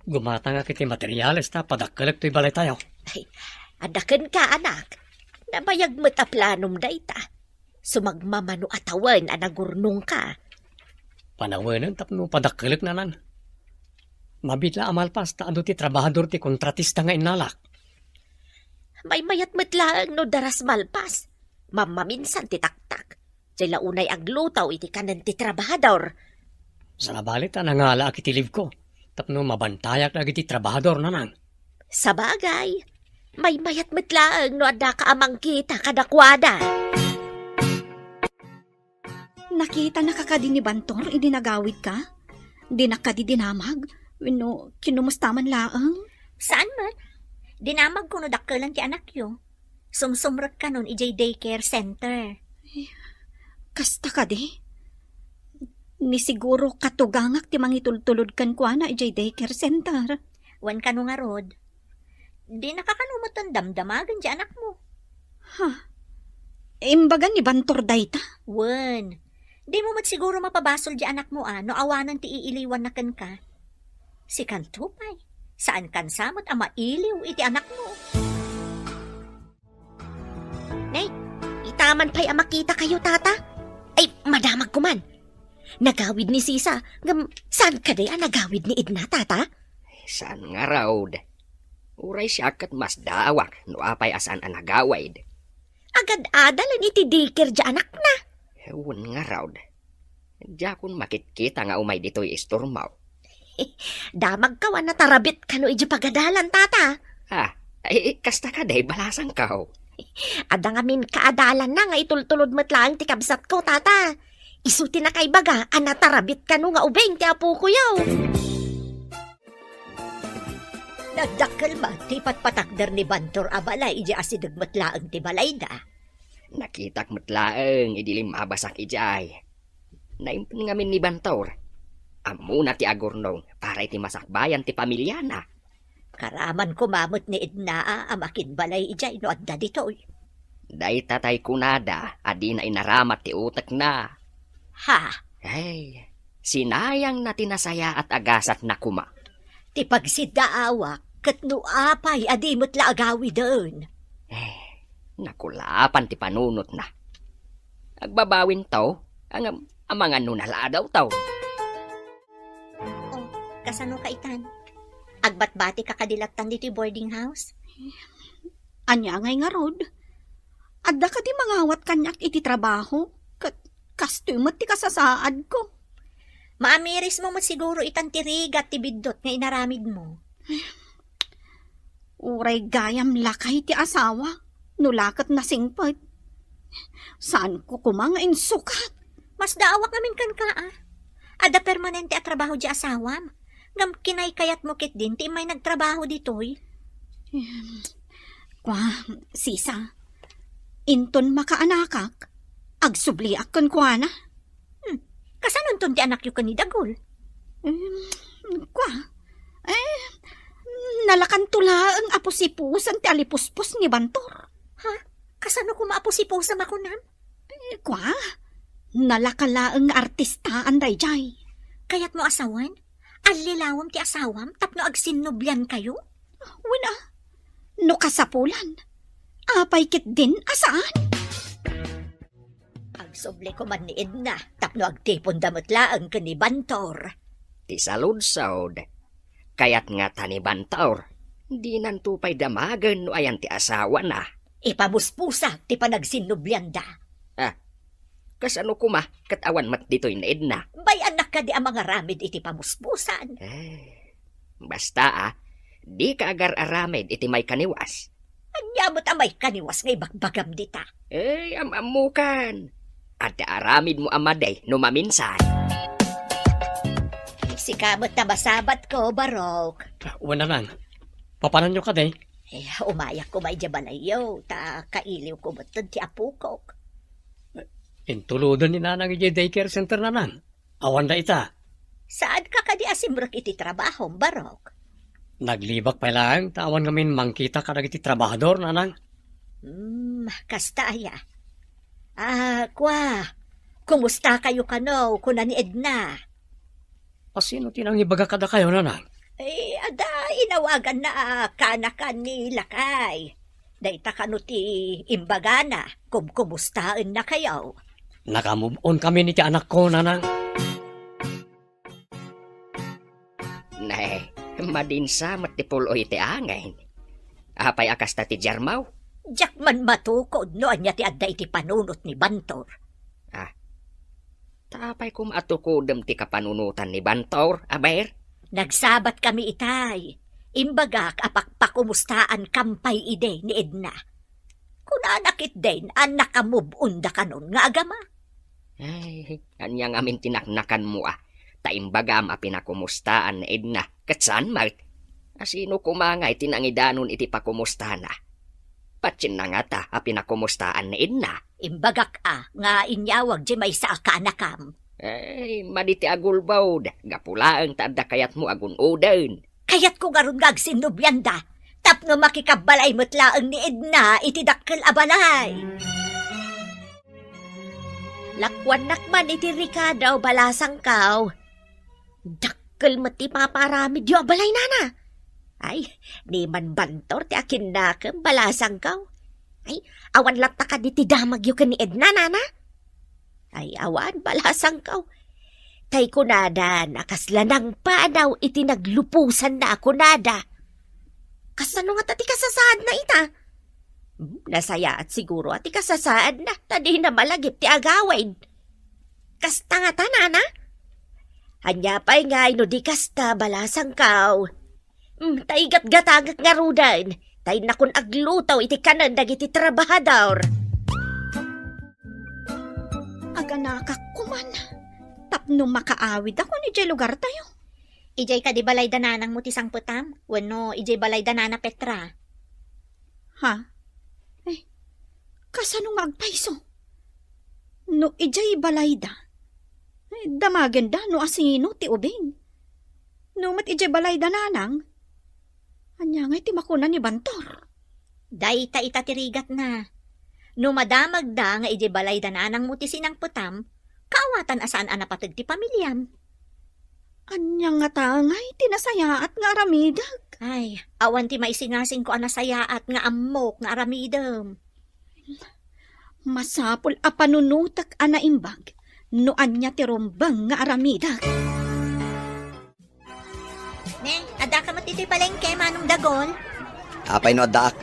Gumatangak iti materiales ta padakkelek toy balaytayo. Ay, adda kenka, anak. Nabayag met a planom dayta. Sumagmamano a tawen a nagurnongka. Panawenen tapno padakkelek, Nanang. Mabiit la a malpas ta adu ti trabahador ti kontratista nga innalak. Maymayat met laeng no daras malpas. Mammaminsan ti taktak. Diay la unay agluto iti kanen ti trabahador. Sangabali ta nangalaak iti leave-ko tapno mabantayak dagiti trabahador, Nanang. Sabagay, maymayat met laeng no addaka a mangkita kadakuada. Nakitanaka kadi ni Bantor idi nagawidka? Dinak kadi dinamag? Wenno kinumusta man laeng? Saan met? Dinamagko no dakkelan ti anakyo. Sumsumrek kanon idiay daycare center. Kasta kadi? Ni siguro katugangak ti mangitultulod kenkuana idiay daycare center. Wen kano ngarud, dinaka kano met damdamagen ti anakmo. Ha? Imbaga ni Bantor dayta? Wen, dimo met siguro mapabasol ti anakmo a no awanen ti iiliwanna kenka. Sikanto pay, saankan sa met a mailiw iti anakmo. Nay, itaman pay a makitakayo, tata. Ay, madamagko man. Nagawid ni Sisa, ngem saan kadi a nagawid ni Edna, tata? Saan ngarud. Uray siak ket masdaawak no apay a saan a nagawid. Agad-adalen iti daycare ti anakna. Wen ngarud. Diakon makitkita nga umay ditoy istormo. Damagkaw a natarabit kano iti pagadalan, tata. Ah, ay, kasta kadi, balasangko. Adda ngamin kaadalanna nga itultulod met laeng ti kabsatko, tata. Isu ti nakaibaga a natarabit kano nga ubing ti apokoyo. Nadakkel met ti ipatpatakder ni Bantor a balay idiay asideg met laeng ti balayda. Nakitak met laeng idi limmabasak idiay. Naimbag ngamin ni Bantor. Ammona ti agurnong para iti masakbayan ti pamiliana. Karaman koma met ni Edna a makinbalay idiay no adda ditoy. Dayta tay kunada a dina inaramat ti utekna. Ha? Ay, sinayangna ti nasayaat a gasatna koma. Ti pagsiddaawak ket no apay a di met la agawiden. Eh, nakulapan ti panunotna. Agbabawinto, ngem amangan no naladaw taw. Oh, kasano ka itan? Agbatbati ka kadi lattan ditoy boarding house? Ania ngay ngarud? Adda kadi mangawat kaniak iti trabaho? Ket kastoy met ti kasasaadko. Maamirismo met siguro itan ti rigat ti biddut nga inaramidmo. Uray gayam lakay ti asawa, no la ket nasingpet. Saanko koma nga insukat. Masdaawak ngamin kenka, a. Adda permanente a trabaho diay asawam. Ngem kinaykayatmo ketdin ti immay nagtrabaho ditoy. Em, kua, Sisa, inton makaanakak, agsubliak kenkuana. Hmm, kasanonton ti anakyo ken ni Dagul? Em, kua, eh, nalakanto laeng a pusipusan ti alipuspos ni Bantor. Ha? Kasano koma a pusipusan a kunam? Eh, kua, nalaka laeng nga artistaan daydiay. Kayatmo a sawen? Allilawem ti asawam tapno agsinnubliankayo? Wen a, no kasapulan, apay ketdin a saan? Agsubli koma ni Edna tapno agtiponda met laeng ken ni Bantor. Ti saludsod, kayat ngata ni Bantor, dinanto pay damagen no ayan ti asawana. Ipamuspusa ti panagsinnublianda. Ah, kasano koma ket awan met ditoy ni Edna? Bay-annak kadi a mangaramid iti pamuspusan? Eh, basta, a, dika agar-aramid iti maikaniwas. Ania met a maikaniwas nga ibagbagam dita? Eh, am-ammokan. Adda aramidmo a madi no maminsan. Sika met ta masabatko, Barok. Wen a lang. Papananyo kadi? Eh, umayak koma idiay balayyo, ta kailiwko met ti apokok. Intuloden ni Nanang idiay daycare center, Nanang. Awan dayta. Saanka kadi a simrek iti trabahom, Barok? Naglibak pay laeng ta awan ngamin mangkita kadagiti trabahador, nanang. Hmm, kasta aya. Ah, kua, kumusta kayo kano, kuna ni Edna? Asino ti nangibaga kadakayo, nanang? Eh, ada, inawaganna a kaanakan ni Lakay. Dayta kano ti imbagana, kumkumustaenna kayo. Naka-move on kami ni ti anakko, nanang. Ne, madinsa met ti pul-oy iti angin. Apay a kasta ti Germaw? Diak man matukod no ania ti adda iti panunot ni Bantor. Ah, ta apay koma a tukodem ti kapanunotan ni Bantor, aber? Nagsabat kami itay. Imbagak a pakpakumustaankampay idi ni Edna. Kunana ketdin a naka-move on da kanon nga agama. Ay, ania ngamin ti naknakanmo a? Ta imbagam a pinakumustaan ni Edna, ket saan met? Asino koma ngay ti nangidanon iti pakumustana? Patienna ngata a pinakumustaan ni Edna? Imbagak a nga inyawag diay maysa a kaanakam. Ay, madi ti agulbod, gapu laeng ta adda kayatmo a gun-oden. Kayatko ngarud nga agsinnublianda, tapno makikabbalay met laeng ni Edna iti dakkel a balay. Lakuannak man iti rikado, balasangkaw. Dakkel met ti papaaramidyo a balay, nana. Ay, ni man Bantor ti akinnakem, balasangkaw. Ay, awan latta kadi ti damagyo ken ni Edna, nana? Ay, awan, balasangkaw. Tay kunada, nakasla nangpanaw iti nagluposanna a kunada. Kasano ngata ti kasasaadna ita? Hmm, nasayaat siguro a ti kasasaadna, ta dina malagip ti agawid. Kasta ngata, nana? Ania pay ngay no di kasta, balasangkaw? Hmm, ta igatgatangek ngaruden, ta innakon agluto iti kanen dagiti trabahador. Aganakak koman, tapno makaawidakon idiay lugartayo. Idiay kadi balay da nanangmo ti sangpetam, wenno idiay balay da nana Petra? Ha? Eh, kasano nga agpayso? No idiay balayda, eh, damagenda no asino ti ubing. No met idiay balayda nanang, ania ngay ti makuna ni Bantor? Dayta ita ti rigatna. No madamagda nga idiay balayda nanangmo ti sinangpetam, kaawatan a saan a napateg ti pamiliam. Ania ngata ngay ti nasayaat nga aramidek? Ay, awan ti maisingasingko a nasayaat nga ammok nga aramidem. Masapul a panunotek a naimbag no ania ti rumbeng nga aramidek. Ne, adda ka met iti palengke, Manong Dagol? Apay no addaak?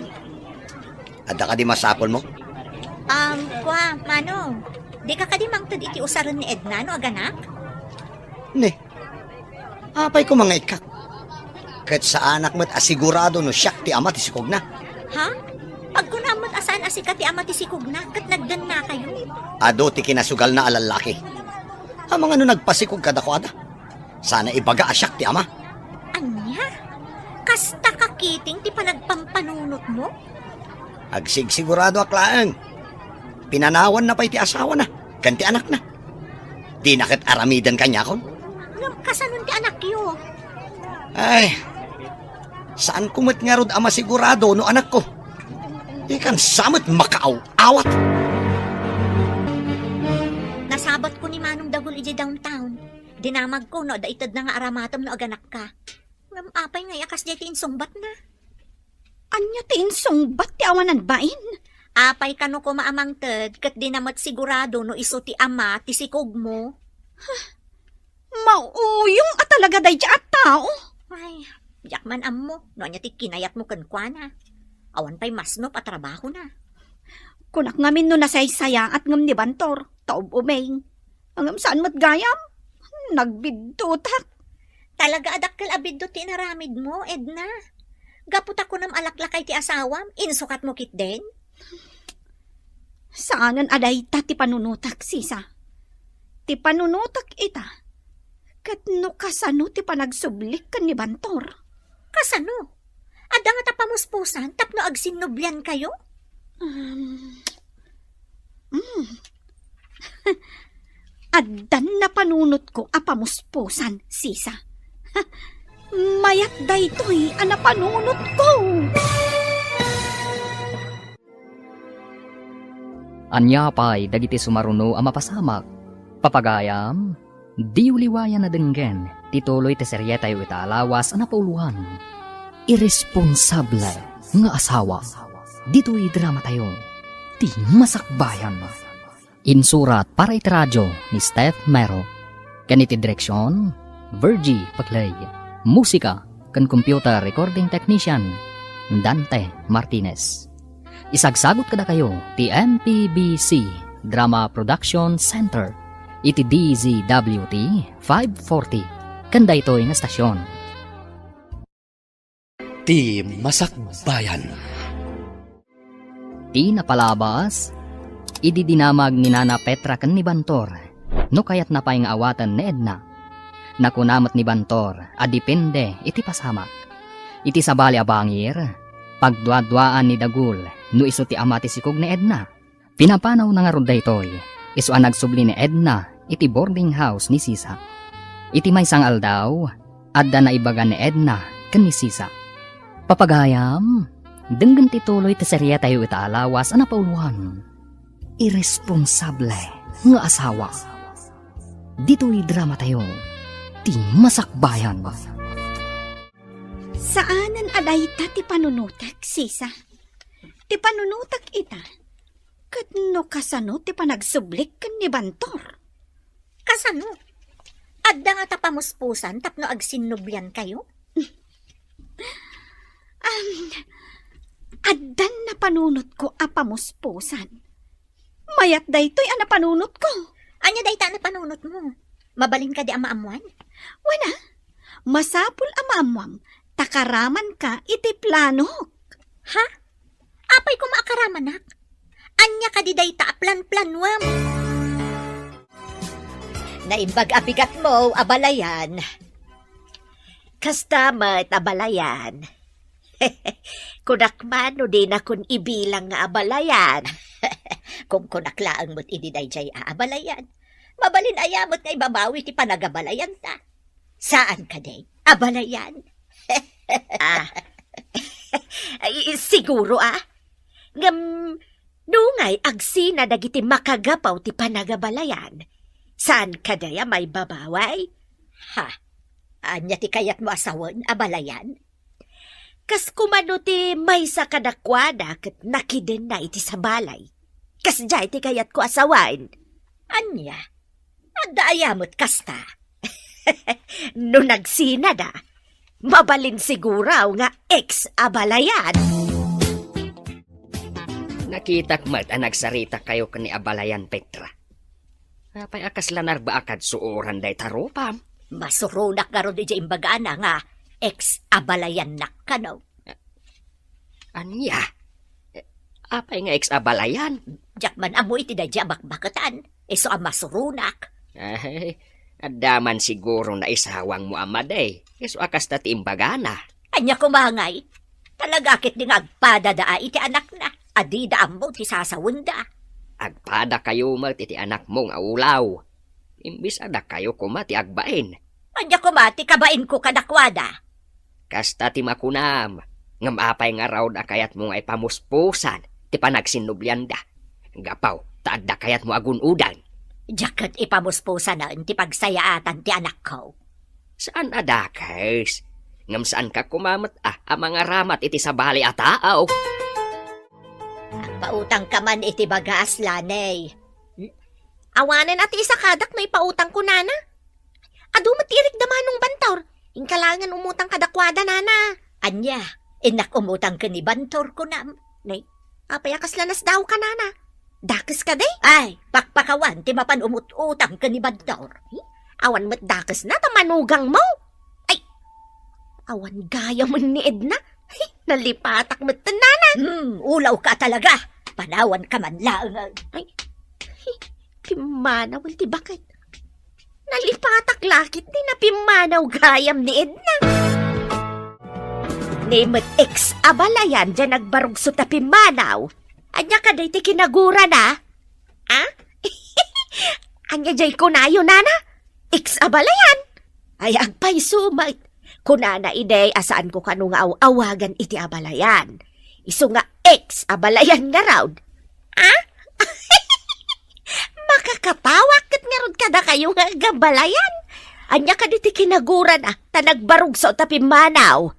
Adda kadi masapulmo? Um, kua, Manong, di ka kadi mangted iti usaren ni Edna no aganak? Ne, apay koma nga ikkak? Ket saanak met a sigurado no siak ti ama ti sikogna. Ha? Agkunam met a saan a sika ti ama ti sikogna ket nagdennakayo? Adu ti kinasugalna a lallaki. Amangan no nagpasikog kadakuada. Saan a ibaga a siak ti ama. Ania? Kasta ka kiting ti panagpampanunotmo? Agsigsiguradoak laeng. Pinanawanna pay ti asawana ken ti anakna. Dina ket aramiden kaniakon. Ngem kasanon ti anakyo? Ay, saanko met ngarud a masigurado no anakko. Ikan sa met makaaw-awat. Nasabatko ni Manong Dagul idiay downtown. Dinamagko no adda itedna nga aramatem no aganakka. Ngem apay ngay a kasdiay ti insungbatna? Ania ti insungbat ti awanan bain? Apay kano koma a mangted ket dina met sigurado no isu ti ama ti sikogmo? Mauyong a talaga daydiay a tao. Ay, diak man ammo no ania ti kinayatmo kenkuana. Awan pay masnop a trabahona. Kunak ngamin no nasaysayaat ngem ni Bantor, ta ub-umeng. Ngem saan met gayam? Nagbiddutak. Talaga a dakkel a biddut ti inaramidmo, Edna. Gapu ta kunam a laklakay ti asawam, insukatmo ketdin? Saanen a dayta ti panunotak, sisa. Ti panunotak ita, ket no kasano ti panagsublik ken ni Bantor. Kasano? Adda ngata pamuspusan tapno agsinnubliankayo? Um, mm. Addan napanunotko a pamuspusan, sisa. Mayat daytoy a napanunotko. Ania pay dagiti sumaruno a mapasamak? Papagayam, diyo liwayan a denggen ti tuloy ti serietayo ita a lawas a napauloan, Iresponsable nga Asawa. Ditoy dramatayo, ti Masakbayan. Insurat para iti radio ni Steph Mero, ken iti direksion, Virgie Paclay. Musika ken computer recording technician, Dante Martinez. Isagsagut kadakayo ti M P B C Drama Production Center iti D Z W T five forty ken daytoy nga stasyon. Ti Masakbayan. Ti napalabas, idi dinamag ni Nana Petra ken ni Bantor no kayatna pay nga awaten ni Edna. Nakuna met ni Bantor a depende iti pasamak. Iti sabali a bangir, pagduaduaan ni Dagul no isu ti ama ti sikog ni Edna. Pinapanawna ngarud daytoy, isu a nagsubli ni Edna iti boarding house ni Sisa. Iti maysa nga aldaw, adda naibaga ni Edna ken ni Sisa. Papagayam, denggen ti tuloy ti serietayo ita a lawas a napauloan, Iresponsable nga Asawa. Ditoy dramatayo, ti Masakbayan. Saanen a dayta ti panunotek, Sisa. Ti panunotek ita, ket no kasano ti panagsublik ken ni Bantor? Kasano? Adda ngata pamuspusan tapno agsinnubliankayo? Am, addan napanunotko a pamuspusan. Mayat daytoy a napanunotko. Ania dayta a napanunotmo? Mabalin kadi a maammuan? Wen a, masapul a maammuam ta karamanka iti planok. Ha? Apay koma a karamanak? Ania kadi dayta a planplanuam? Naimbag a bigatmo, abalayan. Kasta met, abalayan. Kunak man no dinakon ibilang nga abalayan. Kunkunak laeng met idi daydiay a abalayan. Mabalin aya met nga ibabawi ti panagabalayanta? Saan kadi, abalayan? Ah. Ay, siguro, ah. Ngem, nungay agsina dagiti makagapu ti panagabalayan, saan kadi a maibabawi? Ha? Ania ti kayatmo a sawen, abalayan? Kas koma no ti maysa kadakuada ket nakidenna iti sabali. Kasdiay ti kayatko a sawen. Ania? Adda aya met kasta? No nagsinada, mabalin siguro nga ex-abalayan. Nakitak met a nagsaritakayo ken ni abalayan Petra. Apay a kasla narbaakad suoran dayta rupam? Masuronak ngarud idiay imbagana nga ex-abalayannak kano. Ania? Apay nga ex-abalayan? Diak man ammo iti daydiay a bakbaketan. Isu a masuronak. Ay, adda man siguro naisawangmo a madi. Isu a kasta ti imbagana. Ania koma ngay? Talaga ketdi nga agpadada iti anakna a dida ammo ti sasawenda. Agpadakayo met iti anakmo nga ulaw. Imbes a dakayo koma ti agbain. Ania koma ti kabainko kadakuada? Kasta ti makunam, ngem apay ngarud a kayatmo nga ipamuspusan ti panagsinnublianda? Gapu ta adda kayatmo a gun-odan. Diak ket ipamuspusanen ti pagsayaatan ti anakko. Saan a dakes, ngem saanka koma met a, a mangaramat iti sabali a tao. Agpautangka man iti bagas, Lanay. Hmm? Awanen a ti isakadak no ipautangko, nana. Adu met ti irikda Manong Bantor. Inka laengen umutang kadakuada, nana. Ania, innak umutang ken ni Bantor, kunam? Nay, apay a kasla nasdaawka, nana? Dakes kadi? Ay, pakpakawan ti mapan umut-utang ken ni Bantor. Hmm? Awan met dakesna ta manugangmo. Ay, awan gayamen ni Edna. Ay, nalipatak met, nana. Hmm, ulawka talaga. Panawanka man laeng. Ay, ay, pimmanaw ti baket. Nalipatak la ketdi napimmanaw gayam ni Edna. Ni met ex-abalayan diay nagbarugso ta pimmanaw. Ania kadi ti kinagurana? Ah? Ania diay kunayo, nana? Ex-abalayan? Ay, agpayso met. Kunana idi a saanko kano nga aw-awagan iti abalayan. Isu nga ex abalayan ngarud. Ah? Makakatawak ket ngarud kadakayo nga agabalayan. Ania kadi ti kinagurana, ta nagbarugso ta pimmanaw.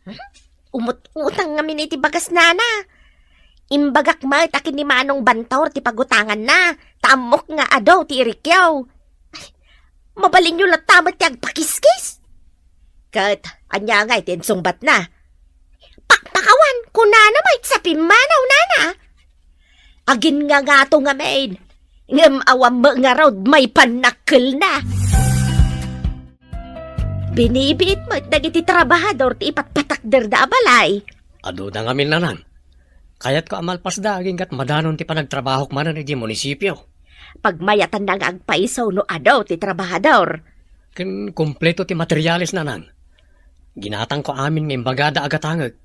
Hmm? Umut-utang ngamin iti bagas nana. Imbagak met a ken ni Manong Bantor ti pagutanganna, ta ammok nga adu ti irikyo. Ay, mabalinyo latta met ti agpakiskis. Ket ania ngay ti insungbatna? Pakpakawan, kunana met sa pimmanaw nana. Aginngangato ngamin, ngem awan met ngarud maipanakkelna. Binibiit met dagiti trabahador ti ipatpatakderda a balay. Aduda ngamin, nanang. Kayatko a malpasda agingga't madanon ti panagtrabahok manen idiay munisipio. Pagmayatanna nga agpayso no adu ti trabahador. Ken kompleto ti materiales, nanang. Ginatangko amin nga imbagada a gatangek.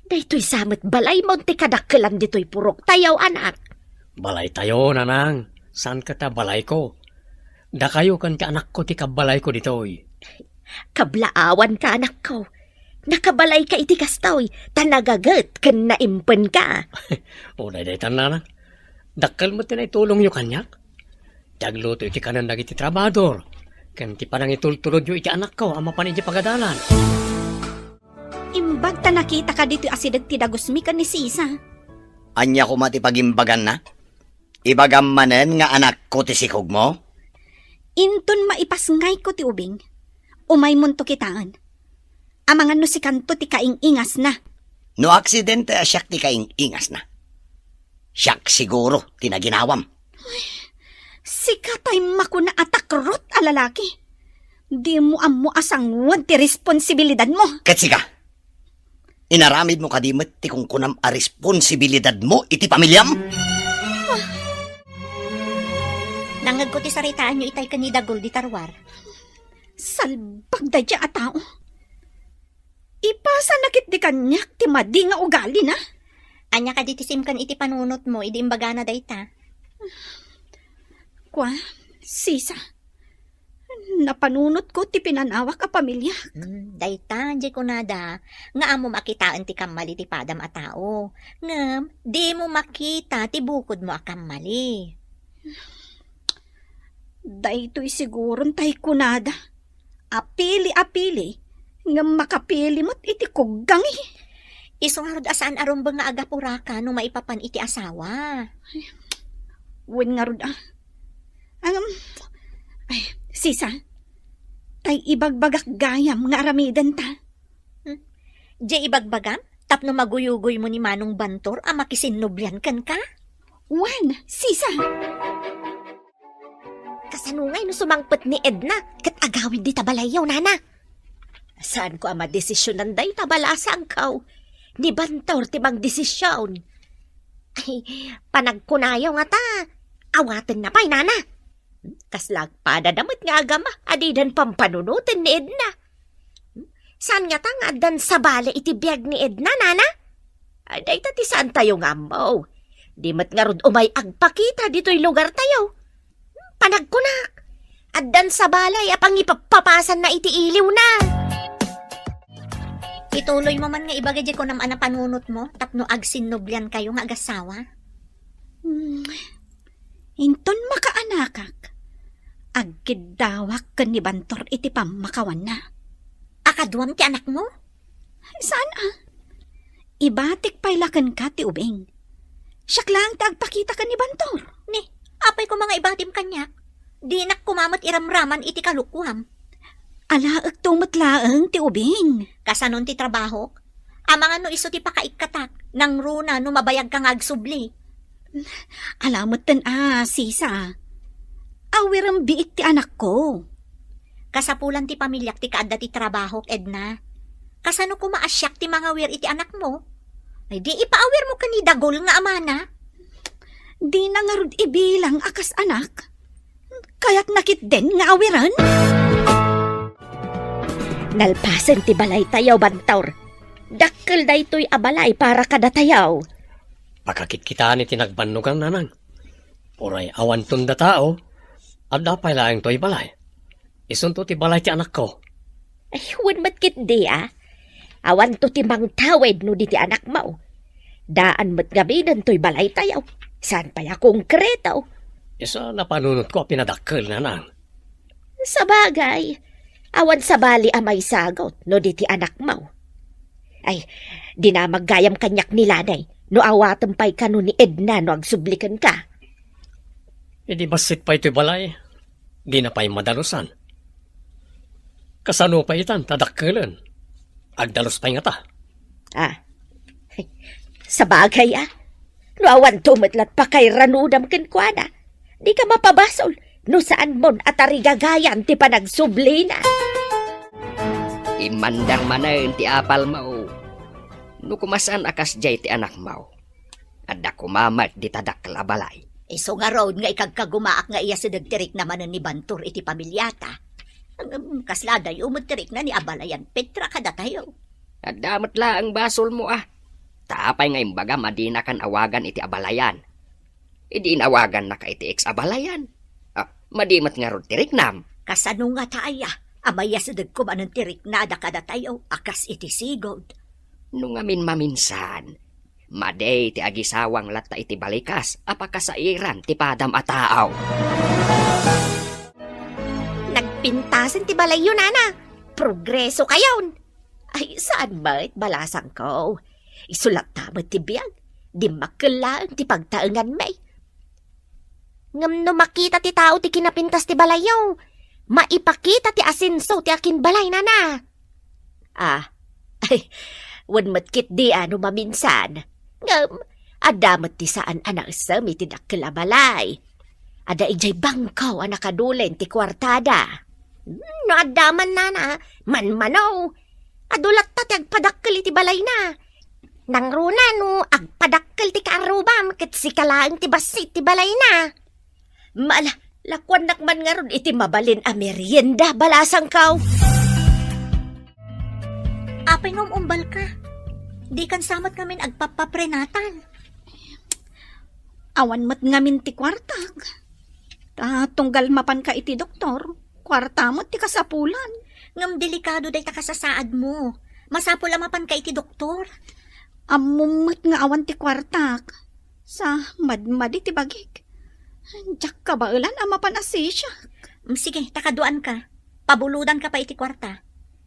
Daytoy sa met balaymo ti kadakkelan ditoy puroktayo, anak. Balaytayo, nanang. Saan ket a balayko. Dakayo ken ti anakko ti kabbalayko ditoy. Kablaawanka, anakko. Nakabalayka iti kastoy, ta nagaget ken naimpenka. O, daydiay, nanang. Dakkel met ti naitulongyo kaniak. Ti agluto iti kanen dagiti trabahador, ken ti panangitultulodyo iti anakko a mapan idiay pagadalan. Imbag ta nakitaka ditoy asideg ti dagusmi ken ni Sisa. Ania koma ti pagimbaganna? Ibagam manen nga anakko ti sikogmo? Inton maipasngayko ti ubing, umaymonto kitaen. Amangan no sikanto ti kaing-ingasna. No aksidente a siak ti kaing-ingasna, siak siguro ti naginawam. Sika tay makuna a takrot a lalaki. Dimo ammo a sanguan ti responsibilidadmo. Ket sika, inaramidmo kadi met ti kunkunam a responsibilidadmo iti pamiliam? Nangngegko ti saritaanyo itay ken ni Dagul di Tarwar. Salbag daydiay a tao. Ipasana ketdi kaniak ti madi nga ugalina. Ania kadi ti simken iti panunotmo idi imbagana dayta? Kua, Sisa, napanunotko ti pinanawak a pamiliak. Hmm, dayta, diay kunada, nga ammom a kitaen ti kammali ti padam a tao. Ngem, dimo makita ti bukodmo a kammali. Daytoy siguron tay kunada. Apili-apili, ngem makapili met iti kuggangi. Isu ngarud a saan a rumbeng nga agapuraka no maipapan iti asawa. Wen ngarud a. Ngem, ay, Sisa, tay ibagbagak gayam nga aramidenta. Hmm? Diay ibagbagam? Tapno maguyugoymo ni Manong Bantor a makisinnublian kenka? Wen, Sisa! Kasano ngay no sumangpet ni Edna ket agawid dita balayyo, nana? Saanko a madesisionan dayta, balasangko. Ni Bantor ti mangdesision. Ay, panagkunayo ngata, awatenna pay, nana. Kasla agpadada met nga agama a didan pampanunoten ni Edna. Saan ngata nga addan sabali iti biag ni Edna, nana? Ay, dayta ti saantayo nga ammo. Di met ngarud umay agpakita ditoy lugartayo. Panagkunak, addan sabali a pangipappapasanna iti iliwna. Ituloymo man nga ibaga diay kunam a napanunotmo tapno agsinnubliankayo nga agassawa. Hmm. Inton makaanakak, agkiddawak ken ni Bantor iti pammakawanna. A, kaduam ti anakmo? Saan a? Ibatik pay la kenka ti ubing. Siak laeng ti agpakita ken ni Bantor. Ni, apay koma nga ibatim kaniak? Dinak koma met iramraman iti kalokuam. Alaekto met laeng ti ubing. Kasanon ti trabahok? Amangan no isu ti pakaikkatak, nangruna no mabayagka nga agsubli. Ala metten a, Sisa. Awirem biit ti anakko. Kasapulan ti pamiliak ti kaadda ti trabahok, Edna. Kasano koma a siak ti mangawir iti anakmo? Ay, di ipaawirmo ken ni Dagul nga amana. Dina ngarud ibilang a kas anak. Kayatna ketdin nga awiren? Nalpasen ti balaytayo, Bantor. Dakkel daytoy a balay para kadatayo. Pakakitkitaan iti nagbannogan, nanang. Uray awanton datao, adda pay laeng toy balay. Isunto ti balay ti anakko. Ay, wen met ketdi, a. Awanto ti mangtawid no di ti anakmo. Daan met ngamin toy balaytayo. Saan pay a konkreto. Isu a napanunotko a pinadakkel, nanang. Sabagay, awan sabali a maisagut no di ti anakmo. Ay, dinamag gayam kaniak ni Lanay, no awatem pay kano ni Edna no agsubli kenka. Idi bassit pay toy balay, dina pay madalusan. Kasano pay itan ta dakkelen? Agdalus pay ngata. Ah, sabagay, a. No awanto met la ti pakairanudam kenkuana, dika mapabasol no saanmon a tarigagayan ti panagsublina. Immander manen ti apalmo. No koma saan a kasdiay ti anakmo, adda koma met dita dakkel a balay. Isu ngarud nga ikagkagumaak nga iyasideg ti rikna manen ni Bantor iti pamiliata. Ngem kasla adayo met ti rikna ni abalayan Petra kadatayo. Adda met laeng basolmo, a. Ta apay nga imbagam a dinakan awagan iti abalayan? Idi inawagannaka iti ex-abalayan, a, madi met ngarud ti riknam. Kasano ngata aya a mayasidegko manen ti riknada kadatayo a kas iti sigud? No ngamin maminsan, madi ti agisawang latta iti balikas a pakasairan ti padam a tao. Nagpintasen ti balayyo, nana. Progresokayon. Ay, saan met, balasangko. Isu latta met ti biag. Dimmakkel laeng ti pagtaenganmi. Ngem no makita ti tao ti kinapintas ti balayyo, maipakita ti asenso ti akinbalay, nana. Ah, ay, wen met ketdi a no maminsan. Ngem, adda met ti saan a naisem iti dakkel a balay. Adda idiay bangko a nakadulen ti kuartada. Hmm, no adda man, nana, manmano. Adu latta ti agpadakkel iti balayna. Nangruna no agpadakkel ti kaarrubam ket sika laeng ti bassit ti balayna. Mala, lakuannak man ngarud iti mabalin a merienda, balasangko. Apay nga um-umbalka? Dikan sa met ngamin agpappaprenatal. Awan met ngamin ti kuartak. Ta tunggal mapanka iti doktor, kuarta met ti kasapulan. Ngem delikado dayta kasasaadmo. Masapul a mapanka iti doktor. Ammom met nga awan ti kuartak. Sa madmadi ti bagik. Diak kabaelan a mapan a sisiak. Mm, sige, ta kaduaanka. Pabulodanka pay iti kuarta.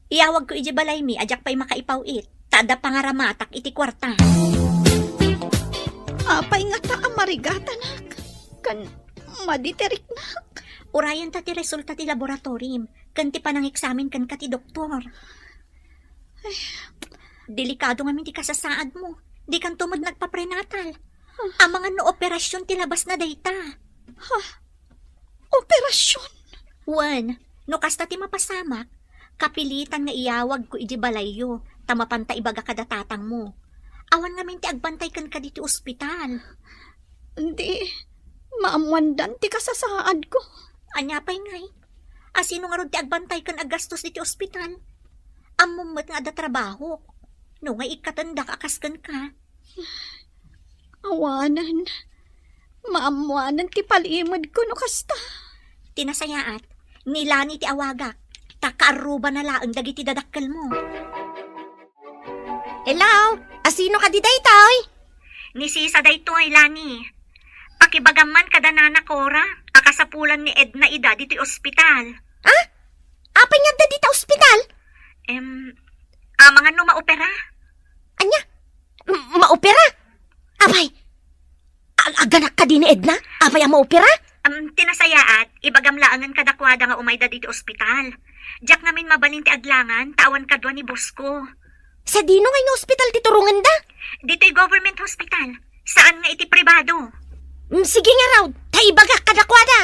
Iyawagko idiay balaymi a diak pay makaipaw-it, ta adda pangaramatak iti kuarta. Apay ngata a marigatanak? Ken madi ti riknak? Urayenta ti resulta ti laboratorim ken ti panangeksamin kenka ti doktor. Ay. Delikado ngamin ti kasasaadmo. Dikanto met nagpaprenatal. Amangan no operasion ti labasna dayta. Ha? Operasion? Wen, no kasta ti mapasamak, kapilitan nga iyawagko idiay balayyo, ta mapanta ibaga kada tatangmo. Awan ngamin ti agbantay kenka ditoy ospital. Di, maammoandan ti kasasaadko. Ania pay ngay? Asino ngarud ti agbantay ken aggastos ditoy ospital? Ammom met nga adda trabahok. No nga ikkatendak a kas kenka. Awanen. Maammoanen ti palimedko no kasta. Ti nasayaat, ni Lani ti awagak, ta kaarrubana laeng dagiti dadakkelmo. Hello? Asino kadi daytoy? Ni Sisa daytoy, Lani. Pakibagam man kada Nana Cora a kasapulan ni Edna ida ditoy ospital. Ah? Apay nga adda dita ospital? Em, amangan no maopera. Ania? M-, maopera? Apay, ag-, aganak kadi ni Edna? Apay a maopera? Am, ti nasayaat, ibagam laengen kadakuada nga umayda ditoy ospital. Diak ngamin mabalin ti aglangan, ta awan kadua ni boss ko. Sadino ngay nga ospital ti turongenda? Ditoy government hospital. Saan nga iti pribado. Mm, sige ngarud, ta ibagak kadakuada.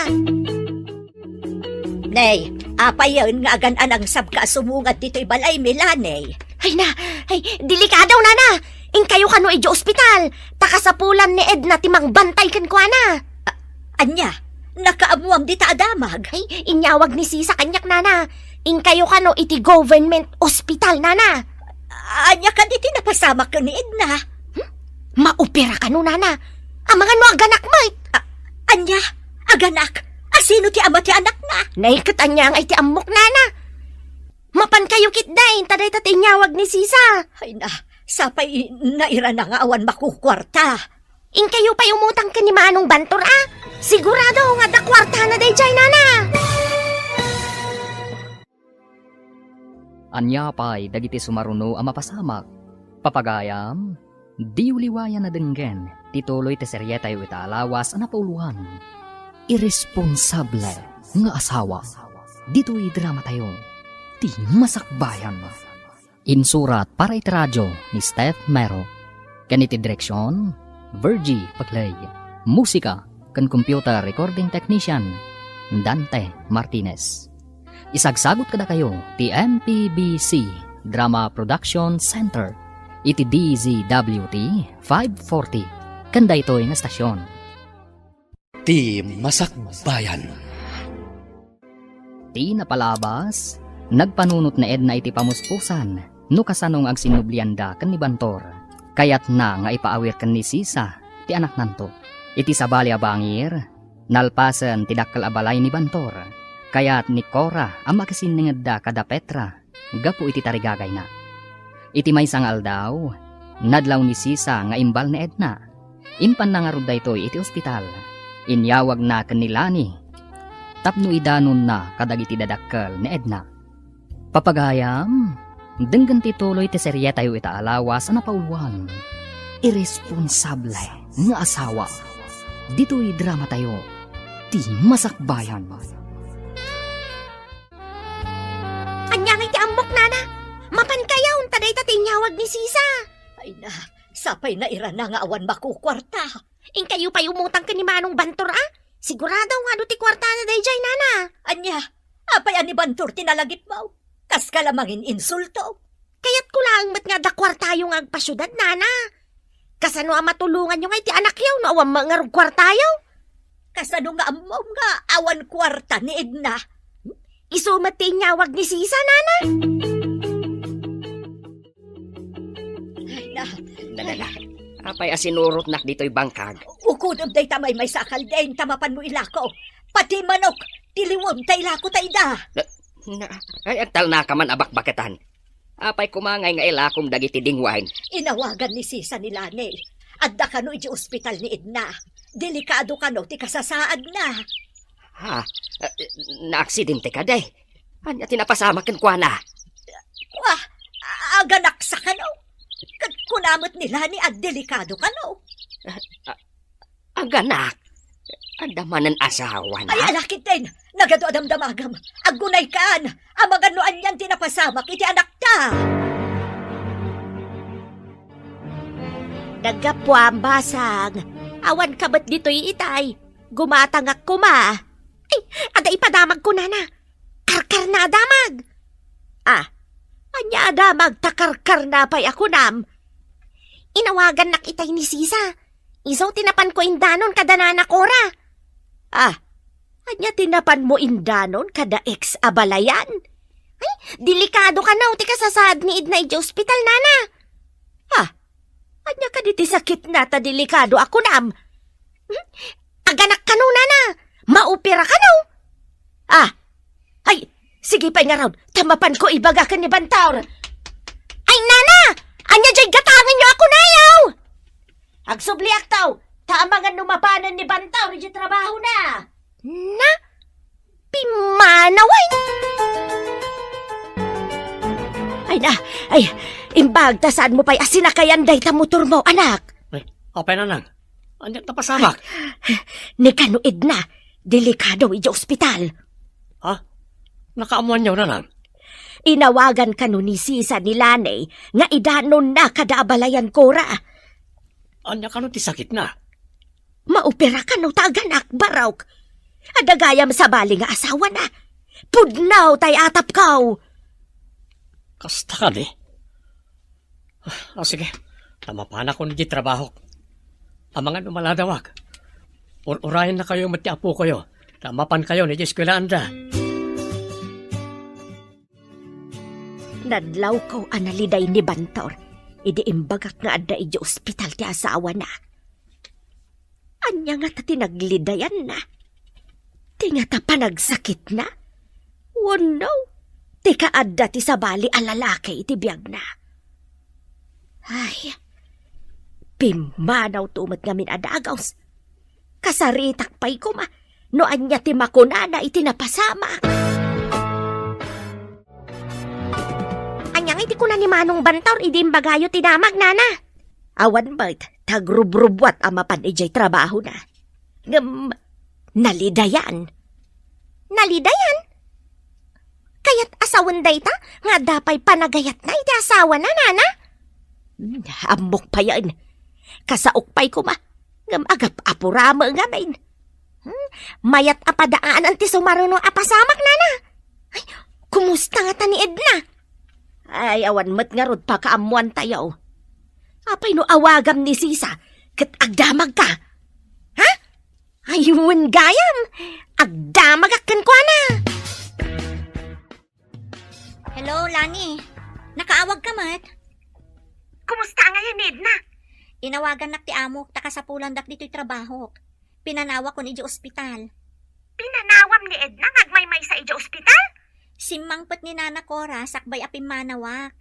Nay, apayen nga agan-anangsabka a sumungad ditoy balaymi, Lani? Ay na, ay, delikado, Nana. Inkayo kano idiay ospital, ta kasapulan ni Edna ti mangbantay kenkuana. A-, ania? Nakaammoam dita a damag? Ay, inyawag ni Sisa kaniak, Nana. Inkayo kano iti government ospital, Nana. Ania kadi ti napasamak ken ni Edna? Hmm? Maopera kano, Nana. Amangan no aganak met. A-, ania? Aganak? Asino ti ama ti anakna? Nay, ket ania ngay ti ammok, Nana? Mapankayo ketdin, ta dayta ti inyawag ni Sisa. Ay na, sapay nairana nga awan makukuarta. Inkayo pay umutang ken ni Manong Bantor, a? Sigurado nga adda kuartana daydiay, nana. Ania pay dagiti sumaruno a mapasamak? Papagayam, diyo liwayan a denggen ti tuloy ti serietayo ita a lawas a napauloan, Irresponsable nga Asawa. Ditoy dramatayo, Ti Masakbayan. Insurat para iti radio ni Steph Mero, ken iti direksion, Virgie Paclay. Musika ken computer recording technician, Dante Martinez. Isagsagut kadakayo ti M P B C Drama Production Center iti D Z W T five forty ken daytoy nga estasion. Ti Masakbayan. Ti napalabas, nagpanunot ni Edna iti pamuspusan no kasano nga agsinnublianda ken ni Bantor. Kayatna nga ipaawir ken ni Sisa ti anaknanto. Iti sabali a bangir, nalpasen ti dakkel a balay ni Bantor. Kayat ni Cora a makisinningedda kada Petra gapu iti tarigagayna. Iti maysa nga aldaw, nadlaw ni Sisa nga imbal ni Edna. Impanna ngarud daytoy iti ospital. Inyawagna ken ni Lani tapno idanonna kadagiti dadakkel ni Edna. Papagayam, denggen ti tuloy ti serietayo ita a lawas a napauloan, Irresponsable nga Asawa. Ditoy dramatayo, Ti Masakbayan. Ania ngay ti ammok, nana? Mapankayo, ta dayta ti inyawag ni Sisa. Ay na, sapay nairana nga awan makukuarta. Inkayo pay umutang ken ni Manong Bantor, a? Sigurado nga adu ti kuartana daydiay, nana. Ania, apay a ni Bantor ti nalagipmo? Kaska la mangininsulto. Kayatko laeng met nga adda kuartayo nga agpasiudad, nana. Kasano a matulonganyo ngay ti anakyo no awan met ngarud kuartayo? Kasano nga ammom nga awan kuarta ni Edna? Isu met ti inyawag ni Sisa, nana. Ay, na. Dala, dala. Apay a sinurotnak ditoy bangkag? Ukudem dayta maymaysa a kalding ta mapanmo ilako. Pati manok, ti liwem ta ilako ta ida. Na, na, ay, agtalnaka man a bakbaketan. Apay koma ngay nga ilakom dagiti dingwain? Inawagan ni Sisa ni Lani. Adda kano iti ospital ni Edna. Delikado kano ti kasasaadna. Ha? Ah, naaksidente kadi? Ania ti napasamak kenkuana? Kua, aganaksa kano? Ket kuna met ni Lani a delikado kano. Ah, ah, Aganak, adda manen asawana? Ay, alakit din! Nagadu a damdamagam! Agunaykan! Amangan no anian ti napasamak iti anakta! Naggapuam, basang. Awan ka met ditoy itay. Gumatangak koma. Ay, adda ipadamagko, nana. Karkarna a damag. Ah, ania a damag ta karkarna pay a kunam? Inawagannak itay ni Sisa. Isu ti napanko indanon kada nana Cora. Ah, ania ti napanmo indanon kada ex a balayan? Ay, delikado kano ti kasasaad ni Edna idiay ospital, nana. Ah, ania kadi ti sakitna ta delikado a kunam? Hmm? Aganak kano, nana? Maopera kano? Ah, ay, sige pay ngarud, ta mapanko ibaga ken ni Bantor. Ay, nana! Ania diay gatangenyo a kunayaw? Agsubliakto, ta amangan no mapanen ni Bantor idiay trabahona. Na? Pimmanawen! Ay na, ay, imbag ta saanmo pay a sinakayan dayta motormo, anak. Ay, apay, nanang? Ania ti napasamak? Ni kano Edna, delikado idiay ospital. Ha? Nakaammoanyo, nanang? Inawagan kano ni Sisa ni Lani nga idanonna kada abalayan Cora. Ania kano ti sakitna? Maopera kano ta aganak, barok. Adda gayam sabali nga asawana. Pudno tay atapko. Kasta kadi? Ah, sige. Ta mapanakon iti trabahok. Amangan no maladawak. Ur-urayennakayo met ti apokoyo. Ta mapankayo iti eskuelaanda. Nadlawko a naliday ni Bantor idi imbagak nga adda idiay ospital ti asawana. Ania ngata ti naglidayanna? Ti ngata panagsakitna? Wenno, ti kaadda ti sabali a lalaki iti biagna. Ay, pimmanaw to met ngamin a dagus. Kasaritak pay koma no ania ti makunana iti napasamak. Ania nga iti kuna ni Manong Bantaur idi imbagayo ti damag, nana? Awan met, ta agrubrubbuat a mapan idiay trabahona. Ngem, nalidayan. Nalidayan? Kayat a sawen dayta nga adda pay panagayatna iti asawana, nana? Hmm, ammok payen. Kasaok pay koma, ngem agap-apurami ngamin. Hmm, mayat a padaanan ti sumaruno a pasamak, nana. Ay, kumusta ngata ni Edna? Ay, awan met ngarud pakaammoantayo. Apay no awagam ni Sisa ket agdamagka? Ha? Ay, wen gayam, agdamagak kenkuana. Hello, Lani. Nakaawag ka met? Kumusta ngayon ni Edna? Inawagannak ti amok ta kasapulandak ditoy trabahok. Pinanawakon idiay ospital. Pinanawam ni Edna nga agmaymaysa idiay ospital? Simmangpet ni Nana Cora sakbay a pimmanawak.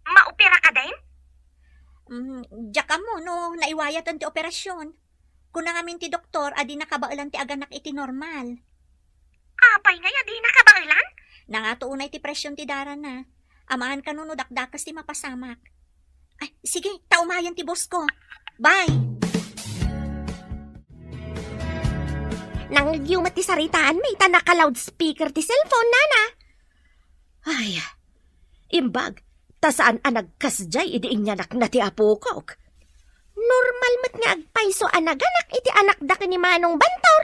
Maopera ka din? Mm, diak ammo no naiwayatan ti operasyon. Kuna ngamin ti doktor a di nakabaelan ti aganak iti normal. Apay ngay a di nakabaelan? Nangato unay ti presyon ti darana. Amaan kano no dakdakes ti mapasamak. Ay, sige, ta umayen ti boss ko. Bye! Nangngegyo met ti saritaanmi ta naka-loudspeaker ti cellphone, nana. Ay, imbag, ta saan a nagkasdiay idi inyanakna ti apokok. Normal met nga agpayso a naganak iti anakda ken ni Manong Bantaur.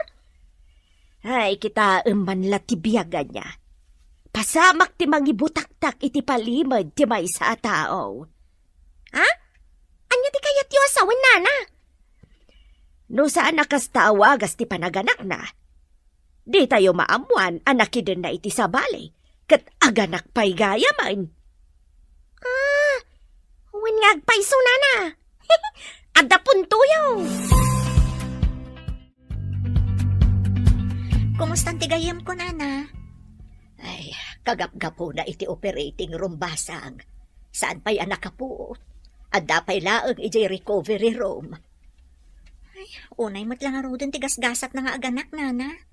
Ay, kitaem man la ti biag ania. Pasamak ti mangibutaktak iti palimed ti maysa a tao. Ha? Ania ti kayatyo a sawen, nana? No saan a kasta a wagas ti panaganakna, ditayo maammoan a nakidenna iti sabali, ket aganak pay gayamen. Ah, wen nga agpayso, nana. Adda puntoyo. Kumusta ti gayyemko, nana? Ay, kagapgapuna iti operating room, basang. Saan pay a nakapuot? Adda pay laeng idiay recovery room. Ay, unay met la ngaruden ti gasgasatna nga aganak, nana.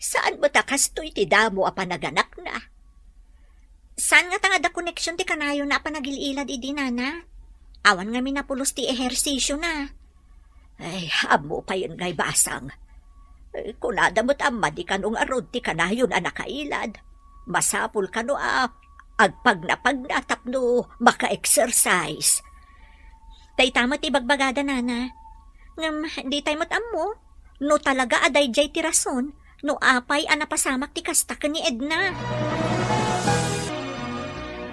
Saan met a kastoy ti damo a panaganakna? Saan ngata nga adda koneksyon ti kanayonna a panagil-ilad idi, nana? Awan ngamin a pulos ti ehersisyona. Ay, ammo payen ngay, basang. Eh, kunada met a madi kano ngarud ti kanayon a nakailad. Masapul kano a agpagnapagna tapno maka-exercise. Dayta met ti ibagbagada, nana. Ngem, ditay met ammo no talaga a daydiay ti rason no apay a napasamak ti kasta ken ni Edna.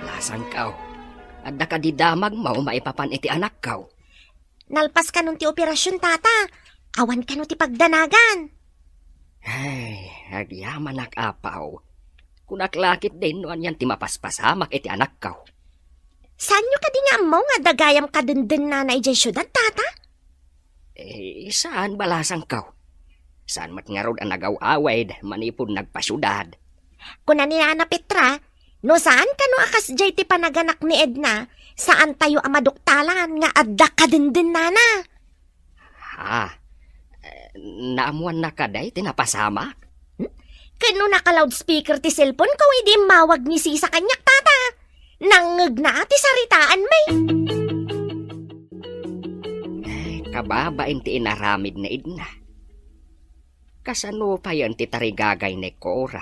Lasangkaw, adda kadi damagmo maipapan iti anakkaw? Nalpas kanon ti operasyon, tata. Awan kano ti pagdanagan. Ay, agyamanak, apaw. Kunak la ketdin no anian ti mapaspasamak iti anakkaw. Saanyo kadi nga ammo nga adda gayam kadendennana idiay siudad, tata? Eh, saan, balasangkaw. Saan met ngarud a nagaw-awid manipud nagpasiudad. Kuna ni Nana Petra, no saan kano a kasdiay ti panaganak ni Edna, saantayo a maduktalan nga adda kadendennana. Ha? Eh, naammoanna kadi ti napasamak? Hmm? Ken no naka-loudspeaker ti cellphone ko idi immawag ni Sisa kaniak, tata. Nangngegna ti saritaanmi. Eh, kababain ti inaramid ni Edna. Kasano payen ti tarigagay ni Cora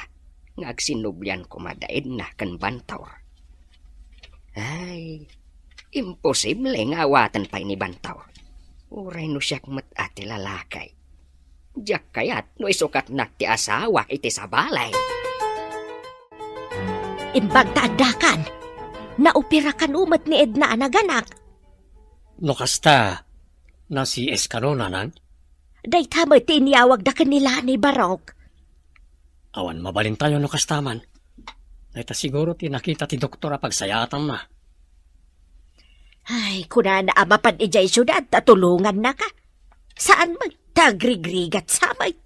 nga agsinublian koma da Edna ken Bantaur? Ay, imposible nga awaten pay ni Bantaur. Uray no siak met a ti lalaki. Diak kayat no isukatnak ti asawak iti sabali. Imbag ta addakan, naopera kano met ni Edna a naganak. No kasta, na-C S kano, nanang? Dayta met ti inyawagda ken ni Lani, Barok. Awan mabalintayo no kasta man. Dayta siguro ti nakita ti doktor a pagsayaatanna. Ay, kunana a mapan idiay siudad ta tulongannaka. Saan met ta agrigrigat sa met.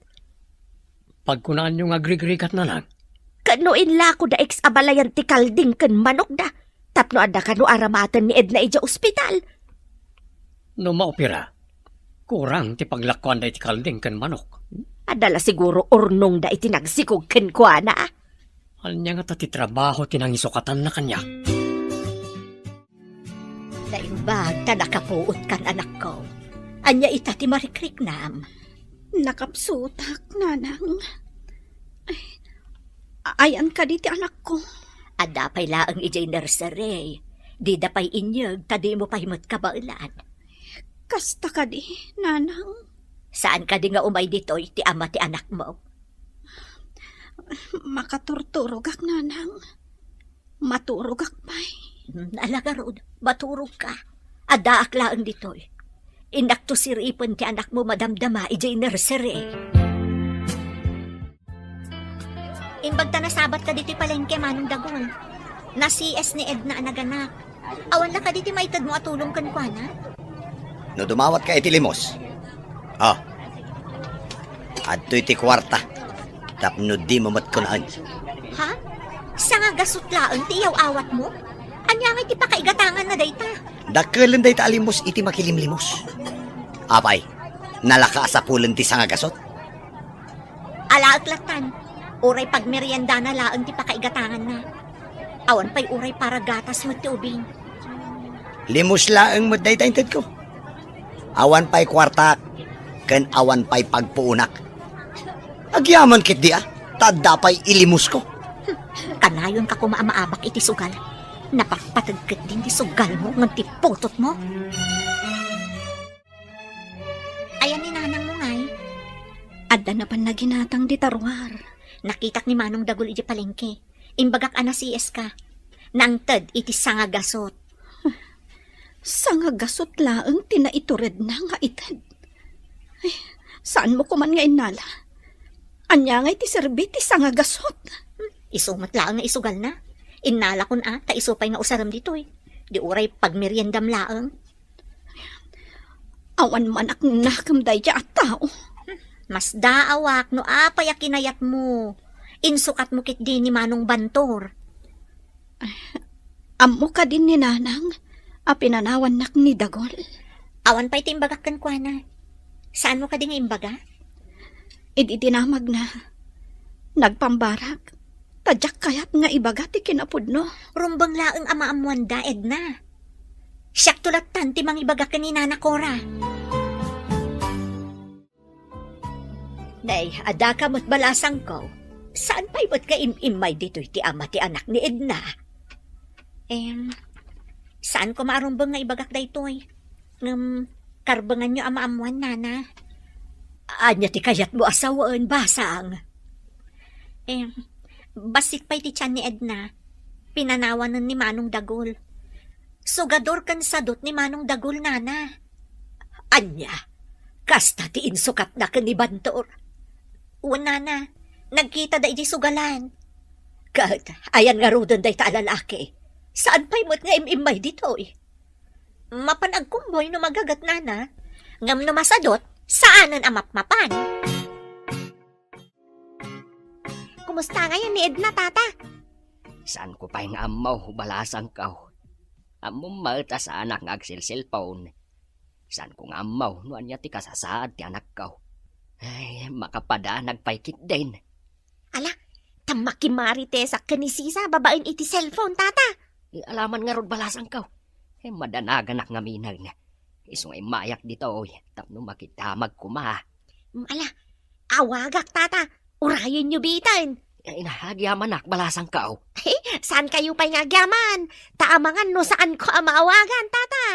Pagkunaanyo nga agrigrigat, nanang? Tapno inlako da X a balayan ti kalding ken manokda, tapno adda kano aramaten ni Edna idiay ospital. No maopera, kurang ti paglakkuanda iti kalding ken manok. Adda la siguro urnongda iti nagsikog kenkuana. Ania ngata ti trabaho ti nangisukatanna kaniak? Naimbag ta nakapuotkan, anakko. Ania ita ti marikriknam? Nakapsutak, nanang. Ay, ayan kadi ti anakko? Adda pay laeng idiay nursery. Dida pay inyeg ta dimo pay met kabaelan. Kasta kadi, nanang? Saan kadi nga umay ditoy ti ama ti anakmo? Makaturturogak, nanang. Maturogak pay. Hmm, ala ngarud, maturogka. Addaak laeng ditoy. Innakto siripen ti anakmo madamdama idiay nursery. Imbag ta nasabatka ditoy palengke, Manong Dagul. Na-C S ni Edna a naganak. Awan la kadi ti maitedmo a tulong kenkuana? No dumawatka iti limos, ah, adtoy ti kuarta tapno dimo met kunaen. Ha? Sangagasut laeng ti iyaw-awatmo? Ania ngay ti pakaigatanganna dayta? Dakkelen dayta a limos iti makilimlimos. Apay, nalaka a sapulen ti sangagasut? Alaek lattan, uray pagmeriendana laeng ti pakaigatanganna. Awan pay uray para gatas met ti ubing. Limos laeng met dayta intedko. Awan pay kuartak, ken awan pay pagpuonak. Agyaman ketdi a, ta adda pay ilimosko. Kanayonka koma a maabak iti sugal. Napatpateg ketdin ti sugalmo ngem ti putotmo. Ayan ni nanangmo ngay? Adda napan naginatang dita ruar. Nakitak ni Manong Dagul idiay palengke. Imbagak a na-C S ka. Nangted iti sangagasut. Sangagasut laeng ti naituredna nga ited. Ay, saanmo koman nga innala? Ania ngay ti serbi ti sangagasut? Isu met laeng nga isugalna. Innalakon a, ta isu pay nga usarem ditoy. Di uray pagmeriendam laeng. Awan man a nakem dayta a tao. Masdaawak no apay a kinayatmo. Insukatmo ketdi ni Manong Bantor. Ammo kadi ni Nanang a pinanawannak ni Dagul? Awan pay ti imbagak kenkuana. Saanmo kadi nga imbaga? Idi dinamagna, nagpambarak. Ta diak kayat nga ibaga ti kinapudno. Rumbeng laeng a maammoanda, Edna. Siakto lattan ti mangibaga ken ni Nana Cora. Nay, adda ka met balasangko. Saan pay met nga im-immay ditoy ti ama ti anak ni Edna? Em, saan ko maarumbeng nga ibagak daytoy. Ngem, karbenganyo a maammoan, Nana. Ania ti kayatmo a sawen, basang? Em, bassit pay ti tian ni Edna. Pinanawanen ni Manong Dagul. Sugador ken sadut ni Manong Dagul, Nana. Ania? Kasta ti insukatna ken ni Bantor? Wen, Nana, nagkitada idiay sugalan. Ket, ayan ngaruden dayta a lalaki? Saan pay met nga im-immay ditoy? Mapan agkumbuy no magaget, Nana. Ngem no masadut, saanen a mapmapan. Kumusta ngayen ni Edna, Tata? Saanko pay nga ammo, balasangko. Ammom met a saanak nga agselselpon. Saanko nga ammo no ania ti kasasaad ti anakko. Ay, makapadanag pay ketdin. Ala, ta makimarites ken ni Sisa babaen iti cellphone, Tata. Ay, ala man ngarud, balasangko. Ay, madanaganak ngamin. Isu nga immayak ditoy tapno makidamag koma. Mm, ala, awagak, Tata. Urayenyo bitan. Ay, na, agyamanak, balasangko. Saankayo pay nga agyaman? Ta amangan no saanko a maawagan, Tata.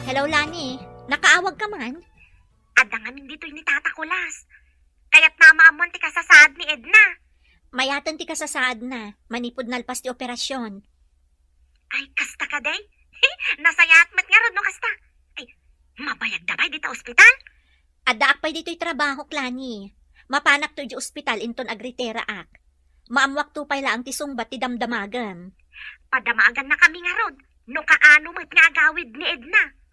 Hello, Lani. Nakaawag ka man? Adda ngamin ditoy ni Tata Kulas. Kayatna a maammuan ti kasasaad ni Edna. Mayaten ti kasasaadna manipud nalpas ti operasyon. Ay, kasta kadi? Nasayaat met ngarud no kasta. Ay, mabayagda pay dita ospital? Addaak pay ditoy trabahok, Lani. Mapanakto idiay ospital inton agritiraak. Maammuakto pay laeng ti sungbat ti damdamagem. Padamagannakami ngarud no kaano met nga agawid ni Edna.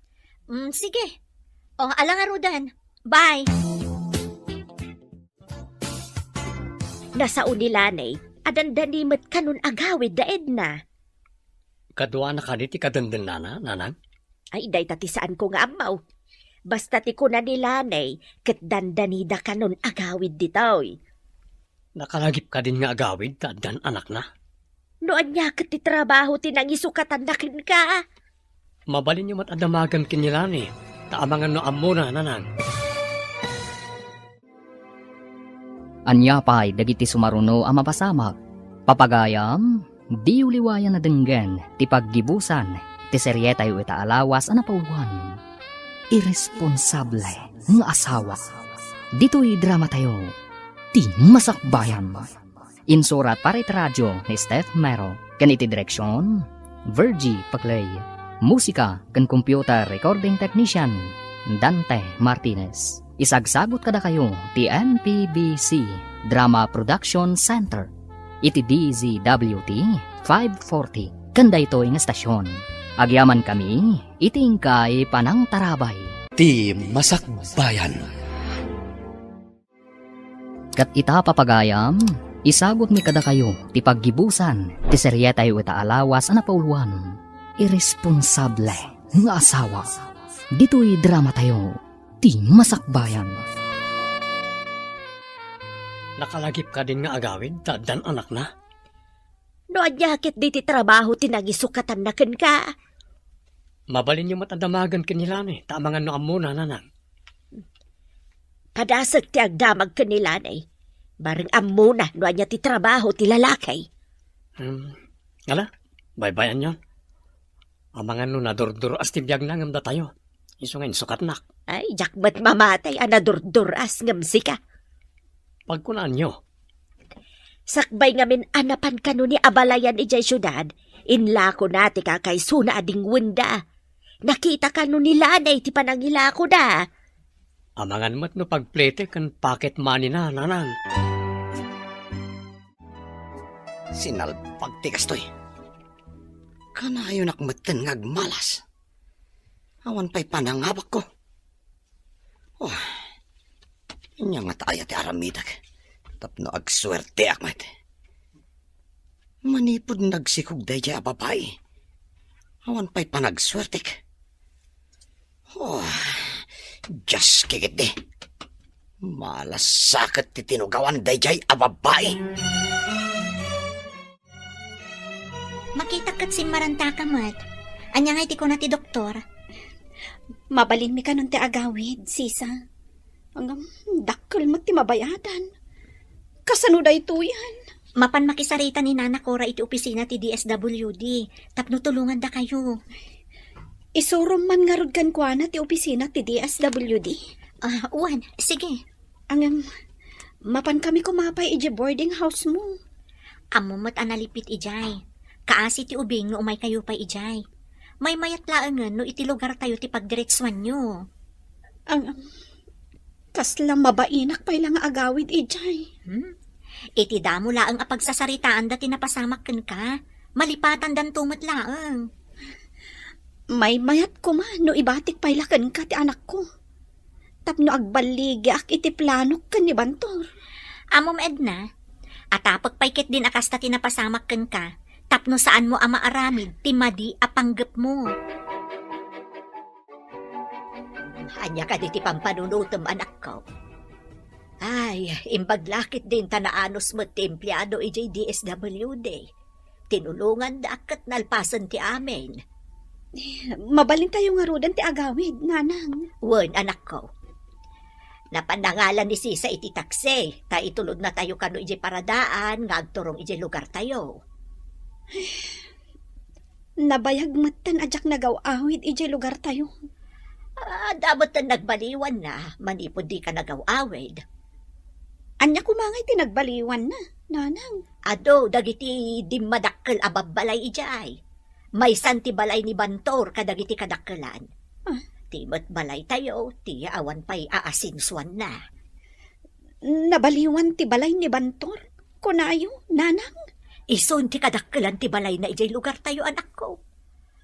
Mm, sige. O, ala ngaruden. Bye. Nasao ni Lanay a dandani met kanon agawid da Edna. Kaduana kadi ti kadendennana, nanang? Ay, dayta ti saanko nga ammo. Basta ti kuna ni Lanay, ket dandanida kanon agawid ditoy. Nakalagip kadin nga agawid ta addan anakna? No ania ket ti trabaho ti nangisukatanna kenka? Mabalinyo met a damagen ken ni Lanay, ta amangan no ammona, nanang. Ania pay dagiti sumaruno a mapasamak? Papagayam, diyo liwayan a denggen ti paggibusan ti serietayo ita a lawas a napauluan. Irresponsable nga asawa. Ditoy dramatayo, ti masakbayan. Insurat para iti radio ni Steph Mero, ken iti direksion, Virgie Paclay. Musika ken computer recording technician, Dante Martinez. Isagsagut kadakayo ti M P B C Drama Production Center iti D Z W T five forty ken daytoy nga estasion. Agyamankami iti inkay panangtarabay. Ti masakbayan. Ket ita, papagayam, isagutmi kadakayo ti paggibusan ti serietayo ita a lawas a napauluan. Irresponsable nga asawa. Ditoy dramatayo, ti masakbayan. Nakalagip kadin nga agawid ta addan anakna? No ania ket diti trabaho ti nangisukatanna kenka? Mabalinyo met a damagen ken ni Lanay, ta amangan no ammona, nanang. Padasek ti agdamag ken ni Lanay. Bareng ammona no ania ti trabaho ti lalaki. Hmm, ala, baybay-anyon. Amangan no nadurdur-as ti biagna ngem datayo. Isu nga insukatnak. Ay, diak met mamatay a nadurdur-as ngem sika. Pagkunaanyo. Sakbay ngamin a napan kano ni abalayan idiay siudad, inlakona ti kakaisuna a dingwenda. Nakita kano ni Lanay ti panangilakoda. Amangan met no pagplete ken pocket money na, nanang. Sinalbag ti kastoy. Kanayonak metten nga agmalas. Awan pay panangabakko. Oh, ania ngata aya ti aramidek tapno agsuerteak met? Manipud nagsikog daydiay a babai, awan pay panagsuertek. Oh, Dios, kikitdi. Malas saket ti tinugawan daydiay a babai. Makitak ket simmarantaka met. Ania ngay ti kuna ti doktor? Mabalinmi kanon ti agawid, sisa. Ngem, dakkel met ti mabayadan. Kasano daytoyen? Mapan makisarita ni Nana Cora iti opisina ti D S W D tapno tulongandakayo. Isurom man ngarud kenkuana ti opisina ti D S W D? Ah, wen, sige. Ngem, mapankami koma pay idiay boarding house mo. Ammom met a nalipit idiay. Kaasi ti ubing no umaykayo pay idiay. Maymayat laengen no iti lugartayo ti pagdiretsuanyo. Ngem, kasla mabainak pay la nga agawid idiay. Hmm? Iti damo laeng a pagsasaritaanda ti napasamak kenka, malipatandanto met laeng. Maymayat koma no ibatik pay la kenka ti anakko. Tapno agballigiak iti planok ken ni Bantor. Ammom, Edna, atapek pay ketdin a kasta ti napasamak kenka, tapno saanmo a maaramid ti madi a panggepmo. Ania kadi ti pampanunotem, anakko? Ay, imbag la ketdin ta naanus met ti empleado idiay D S W D. Tinulongandak ket nalpasen ti amin. Mabalintayo ngaruden ti agawid, nanang. Wen, anakko. Napan nangalan ni Sisa iti taksi, ta itulodnatayo kano idiay paradaan nga agturong idiay lugartayo. Nabayag metten a diak nagaw-awid idiay lugartayo. Adda metten nagbaliwanna manipud dika nagaw-awid. Ania koma ngay ti nagbaliwanna, nanang? Adu dagiti dimmadakkel a babbalay idiay. Maysan ti balay ni Bantor kadagiti kadakkelan. Ah. Ti met balaytayo, ti awan pay aasensuanna. Nabaliwan ti balay ni Bantor? Kunayo, nanang? Isun ti kadakkelan ti balayna idiay lugartayo, anakko.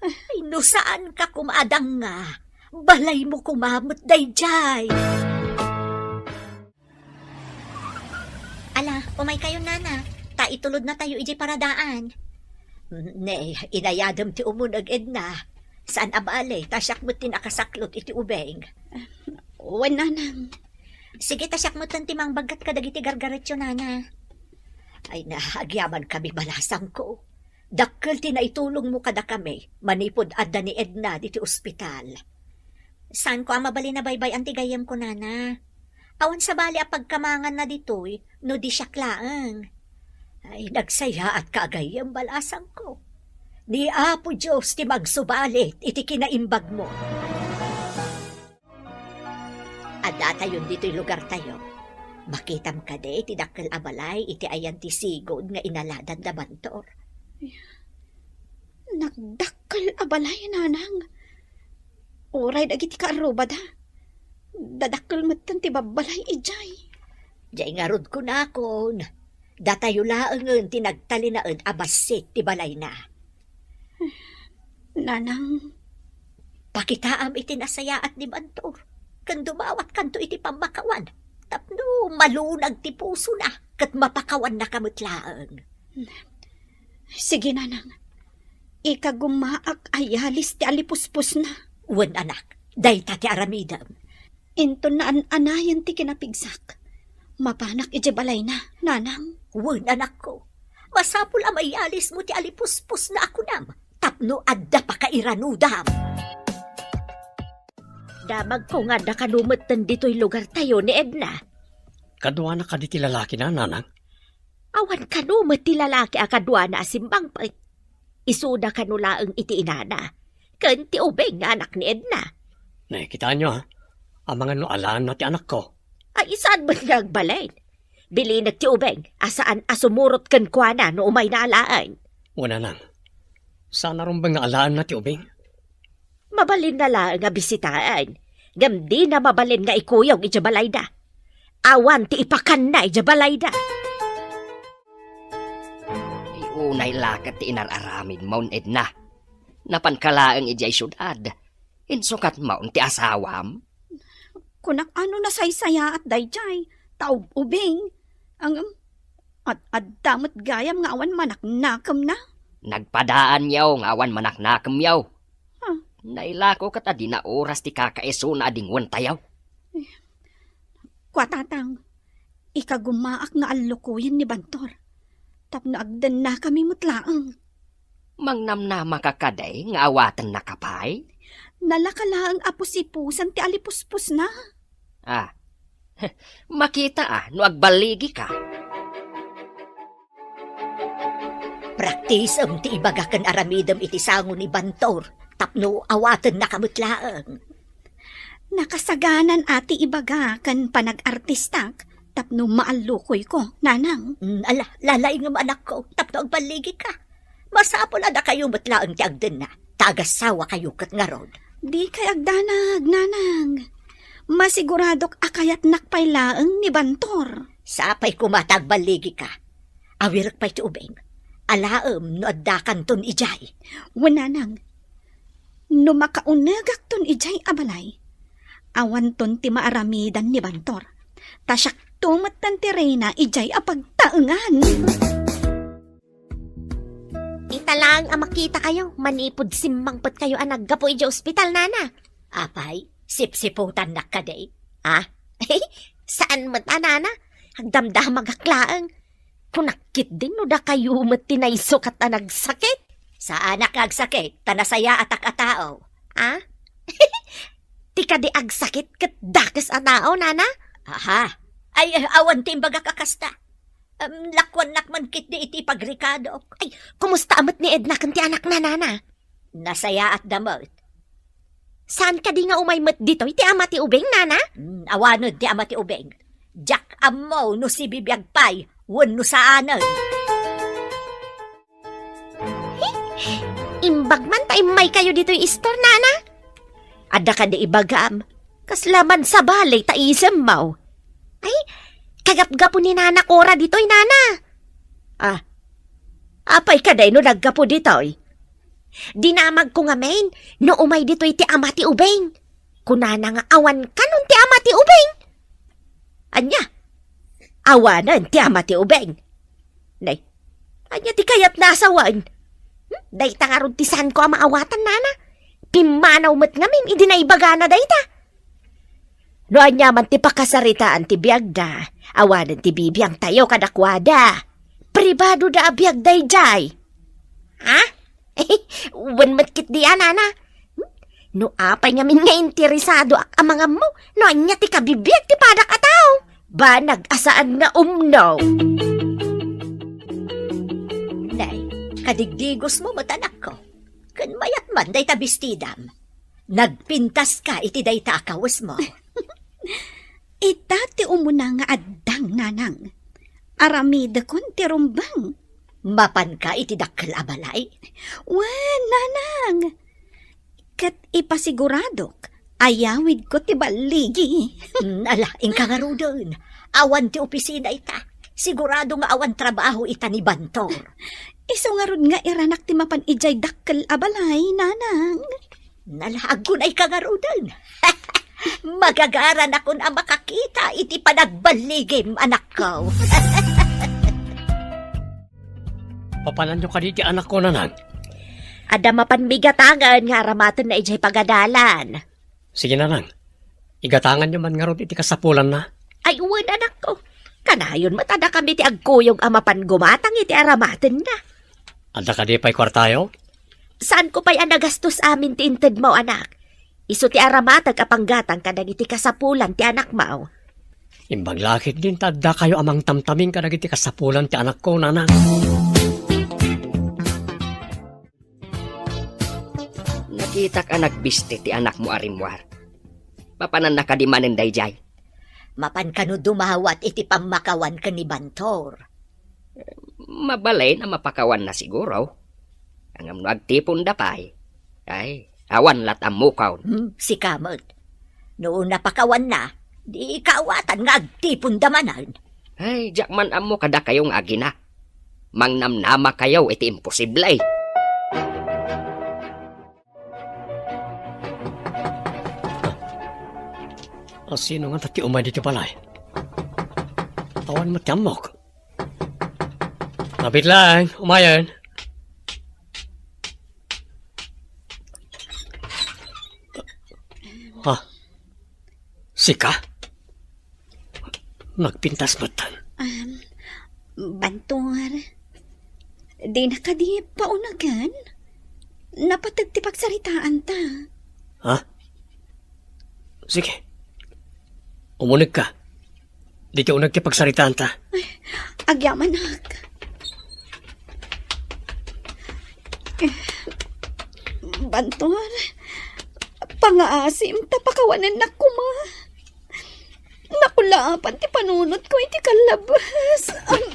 Ay, no saanka koma a danga, balaymo koma met daydiay. Ala, Umaykayo, nana, ta itulodnatayo idiay paradaan. Ne, inayadem ti umuneg, Edna. Saan a bale, ta siak met ti nakasaklot iti ubing. Wen, nanang. Sige, ta siak metten ti mangbaggat kadagiti gargaretyo, nana. Ay na, agyamankami, balasangko. Dakkel ti naitulongmo kadakami manipud adda ni Edna diti ospital. Saanko a mabalin a baybay-an ti gayyemko, nana. Awan sabali a pagkamanganna ditoy no di siak laeng. Ay, nagsayaatka a gayyem, balasangko. Ni Apo Dios ti magsubali iti kinaimbagmo. Addatayon ditoy lugartayo. Makitam kadi ti dakkel a balay iti ayan ti sigud nga inaladan da Bantor? Nagdakkel a balay, nanang. Uray dagiti kaarrubada, dadakkel metten ti babbalay idiay. Diay ngarud kunakon, datayo laengen ti nagtalinaed a bassit ti balayna. Nanang. Pakitaam iti nasayaat ni Bantor, ken dumawatkanto iti pammakawan, tapno malunag ti pusona, ket mapakawannaka met laeng. Sige, nanang. Ikagumaak a yalis ti alipuspusna. Wen, anak, dayta ti aramidem. Inton naan-anayen ti kinapigsak, mapanak idiay balayna, nanang. Wen, anakko, masapul a mayalismo ti alipuspusna a kunam, tapno adda pakairanudam. Damagko nga adda kano metten ditoy lugartayo ni Edna. Kaduana kadi ti lalakina, nanang? Awan kano met ti lalaki a kaduana a simmangpet. Isuda kano laeng iti inana ken ti ubing nga anak ni Edna. Ne, kitaenyo, a, amangan no alaenna ti anakko. Ay, saan met nga agbalin? Bilinek ti ubing a saan a sumurot kenkuana no umayna alaen. Wen, nanang. Saan a rumbeng nga alaenna ti ubing? Mabalinna laeng a bisitaen, ngem dina mabalin nga ikuyog idiay balayda. Awan ti ipakanna idiay balayda. Ay, unay la ket ti inar-aramidmo, Edna. Napanka laeng idiay siudad. Insukatmo ti asawam? Kunak a no nasaysayaat daydiay, ta ub-ubing. Ngem, ad-adda met gayam nga awan manaknakemna. Nagpadaanyo nga awan manaknakemyo. Huh. Nailako ket a dina oras ti kakaisuna a dinguentayo. Kua, tatang, ikagumaak nga allukoyen ni Bantor tapno agdennakami met laeng. Mangnamnamaka kadi nga awatennaka pay? Nalaka laeng a pusipusan ti alipuspusna. Ah, makita a no agballigika. Praktisem ti ibaga ken aramidem iti sango ni Bantor tapno awatennaka met laeng. Nakasaganan a ti ibaga ken panag-artistak tapno maallukoyko, nanang. Mm, ala, lalaingem, anakko, tapno agballigika. Masapul a dakayo met laeng ti agdenna, ta agassawakayo ket ngarud. Dikay agdanag, nanang. Masiguradok a kayatnak pay laeng ni Bantor. Sapay koma ta agballigika. Awirek pay ti ubing. Alaem no addakanton idiay. Wen, nanang. No makaunegakton idiay a balay, awanton ti maaramidan ni Bantor. Ta siakto metten ti reyna idiay a pagtaengan. Ita laeng a makitakayo manipud simmangpetkayo a naggapu idiay ospital, nana. Apay, sipsiputannak kadi? Ah? Saan met a, nana. Agdamdamagak laeng. Kunak ketdi no dakayo met ti naisukat a nagsakit. Saanak nga agsakit, ta nasayaatak a tao. Ah? Ti kadi agsakit ket dakes a tao, nana? Aha. Ay, awan ti imbagak a kasta. Em, lakuannak man ketdi iti ipagrikadok. Ay, kumusta a met ni Edna ken ti anakna, nana? Nasayaatda met. Saan kadi nga umay met ditoy ti ama ti ubing, nana? Hmm, awanen ti ama ti ubing. Diak ammo no sibibiag pay wenno saanen. Imbag man ta immaykayo ditoy istor, nana? Adda kadi ibagam, kasla man sabali ta isemmo. Ay, kagapgapo ni Nana Cora ditoy, nana. Ah, apay kadi no naggapu ditoy? Dinamagko ngamin no umay ditoy ti ama ti ubing. Kunana nga awan kanon ti ama ti ubing. Ania? Awanen ti ama ti ubing. Nay, ania ti kayatna a sawen? Hmm? Dayta ngarud ti saanko a maawatan, nana. Pimmanaw met ngamin idi naibagana dayta. No ania man ti pakasaritaan ti biagda, awanen ti bibiangtayo kadakuada. Pribadoda a biag daydiay. Ha? Wen met ketdi a, nana. No apay ngamin nga interesadoak a mangammo no ania ti kabibiag ti padak a tao, banag a saan nga umno. Nay, kadigdigosmo met, anakko. Ken mayat man dayta bestidam. Nagpintaska iti dayta a kawesmo. Ita ti umuna nga addang, nanang. Aramidekon ti rumbeng. Mapanka iti dakkel a balay? Wen, nanang. Ket ipasiguradok, ayawidko ti balligi. Mm, ala, inka ngaruden. Awan ti opisina ita. Sigurado nga awan trabaho ita ni Bantor. Isu ngarud nga iranak ti mapan idiay dakkel a balay, nanang. Nala, aggunayka ngaruden. Magagaranakon a makakita iti panagballigim, anakko. Papananyo kadi ti anakko, nanang? Adda mapan migatangen nga aramatenna idiay pagadalan. Sige, nanang. Igatanganyo man ngarud iti kasapulanna. Ay, wen, anakko. Kanayon met a dakami ti agkuyog a mapan gumatang iti aramatenna. Adda kadi pay kuartayo? Saanko pay a nagastos amin ti intedmo, anak. Isu ti aramatek a panggatang kadagiti kasapulan ti anakmo. Imbag la ketdin ta addakayo a mangtamtaming kadagiti kasapulan ti anakko, nanang. Nakitak a nagbisti ti anakmo a rimmuar. Mapananna kadi manen daydiay? Mapan kano dumawat iti pammakawan ken ni Bantor? Mabalin a mapakawanna siguro. Ngem no agtiponda pay, ay, awan lat' ammokon. Hmm, sika met. No napakawanna, di kaawatan nga agtiponda manen. Ay, diak man ammo kadakayo nga agina. Mangnamnamakayo iti imposible. A, sino nga ti umay ditoy balay? Awan met ti ammok. Mabit lang, umayen. Ha? Sika? Nagpintas met. Um, Bantor, dina kadi paunegen? Napateg ti pagsaritaanta. Ha? Sige. Umunegka. Dita uneg ti pagsaritaanta. Ay, agyamanak. Eh, Bantor, pangaasim ta pakawanennak koma. Nakulaapan ti panunotko iti kallabas.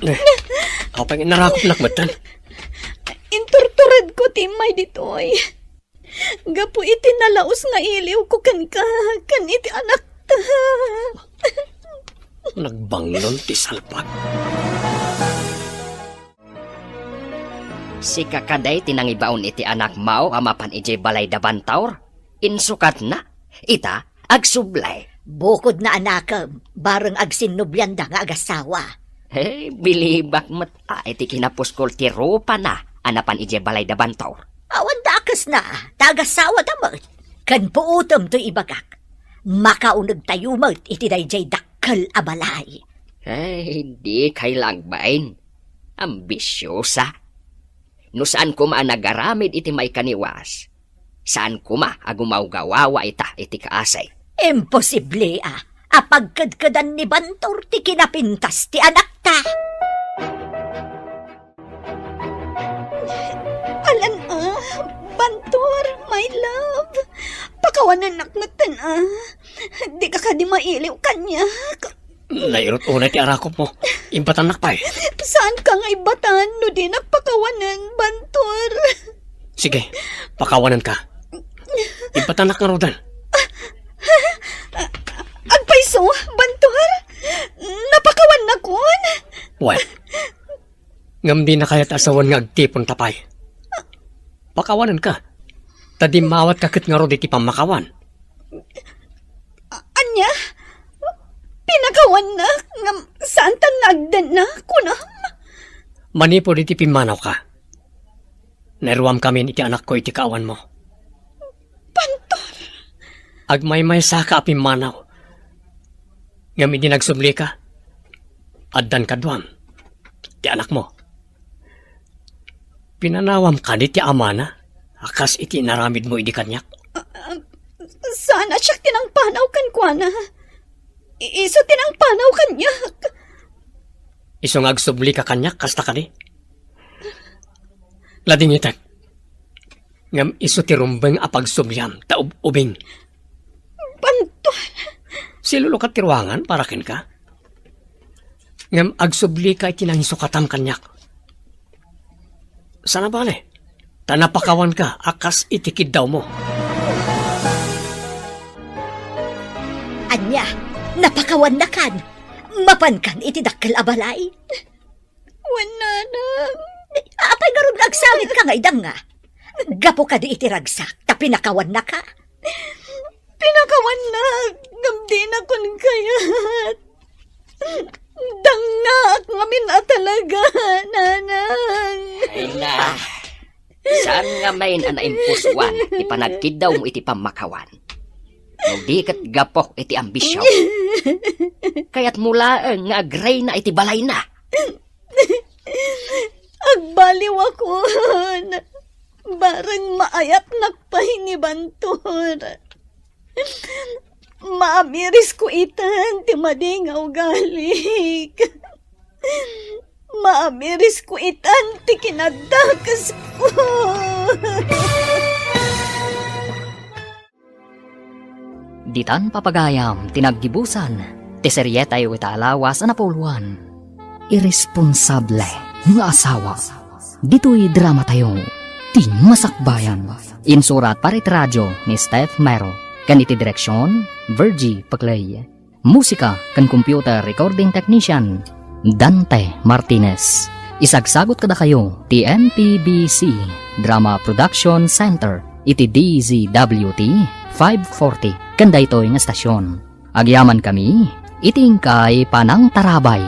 Eh, apay nga narakopnak metten? Inturturedko ti immay ditoy. Gapu iti nalaus nga iliwko kenka, ken iti anakta. Nagbanglon ti salpag. Sika kadi ti nangibaon iti anakmo a mapan idiay balay da Bantor? Insukatna? Ita, agsubli. Bukodna, anakem, bareng agsinnobianda nga agasawa. Eh, bilibak met a iti kinapuskol ti rupana a napan idiay balay da Bantor. Awan dakesna, ta agasawada met. Ken puotem toy ibagak. Makaunegtayo met iti daydiay dakkel a balay. Ay, dikay la agbain. Ambisiosa. No saan koma a nagaramid iti maikaniwas, saan koma a gumawgawawa ita iti kaasi. Imposible a, a pagkedkedan ni Bantor ti kinapintas ti anakta. Alan a, Bantor, my love. Pakawanennak metten a. Dika kadi mailiw kaniak. Nairut unay ti arakopmo. Ibatannak pay. Saanka nga ibatan no dinak pakawanen, Bantor? Sige, pakawanenka. Ibatannak ngaruden. Agpayso, Bantor? Napakawannakon? Wen, ngem dina kayat a sawen nga agtiponta pay. Pakawanenka. Ta dimmawatka ket ngarud iti pammakawan. A-, ania? Pinakawannak, ngem saantan nga agdenna, kunam? Manipud iti pimmanawka, nairuamkamin iti anakko iti kaawanmo. Pantor! Agmaymaysaka a pimmanaw, ngem idi nagsublika, addan kaduam ti anakmo. Pinanawam kadi ti amana a kas iti inaramidmo idi kaniak? Ah, ah, saan a siak ti nangpanaw kenkuana. I-, isu ti nangpanaw kaniak. Isu nga agsublika kaniak, kasta kadi? Ladingitek. Ngem isu ti rumbeng a pagsubliam ta ub-ubing. Pantuan! Silulukat ti ruangan para kenka. Ngem agsublika iti nangisukatam kaniak. Sana bale, ta napakawanka a kas iti kiddawmo. Ania, napakawannakan? Mapankan iti dakkel a balay? Wen, nanang. Apay ngarud nga agsangitka nga idanga? Gapu kadi iti ragsak, ta pinakawannaka? Pinakawannak, ngem dinakon kayat. Dangngaak ngamin a talaga, nanang. Ay na, saan ngamin a naimpusuan ti panagkiddawmo iti pammakawan? No di ket gapu iti ambisio. Kayatmo laeng nga agrayna iti balayna. Agbaliwakon. Bareng maayatnak pay ni Bantor. Maamirisko itan ti madi nga ugalik. Maamirisko itan ti kinaddakesko. Ditan papagayam ti naggibusan ti serietayo ita a lawas a napuloan. Irresponsable nga asawa. Ditoy dramatayo, Ti Masakbayan. Insurat para iti radio ni Steph Mero, ken iti direksion, Virgie Paclay. Musika ken computer recording technician, Dante Martinez. Isagsagut kadakayo ti M P B C Drama Production Center iti D Z W T five forty ken daytoy nga estasion. Agyamankami iti inkay panangtarabay.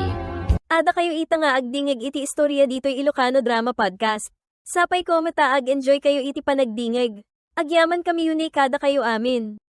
Adda kayo ita nga agdingig iti istorya ditoy Ilocano Drama Podcast. Sapay ko met a ag-enjoy kayo iti panagdingig. Agyamankami unay kadakayo amin.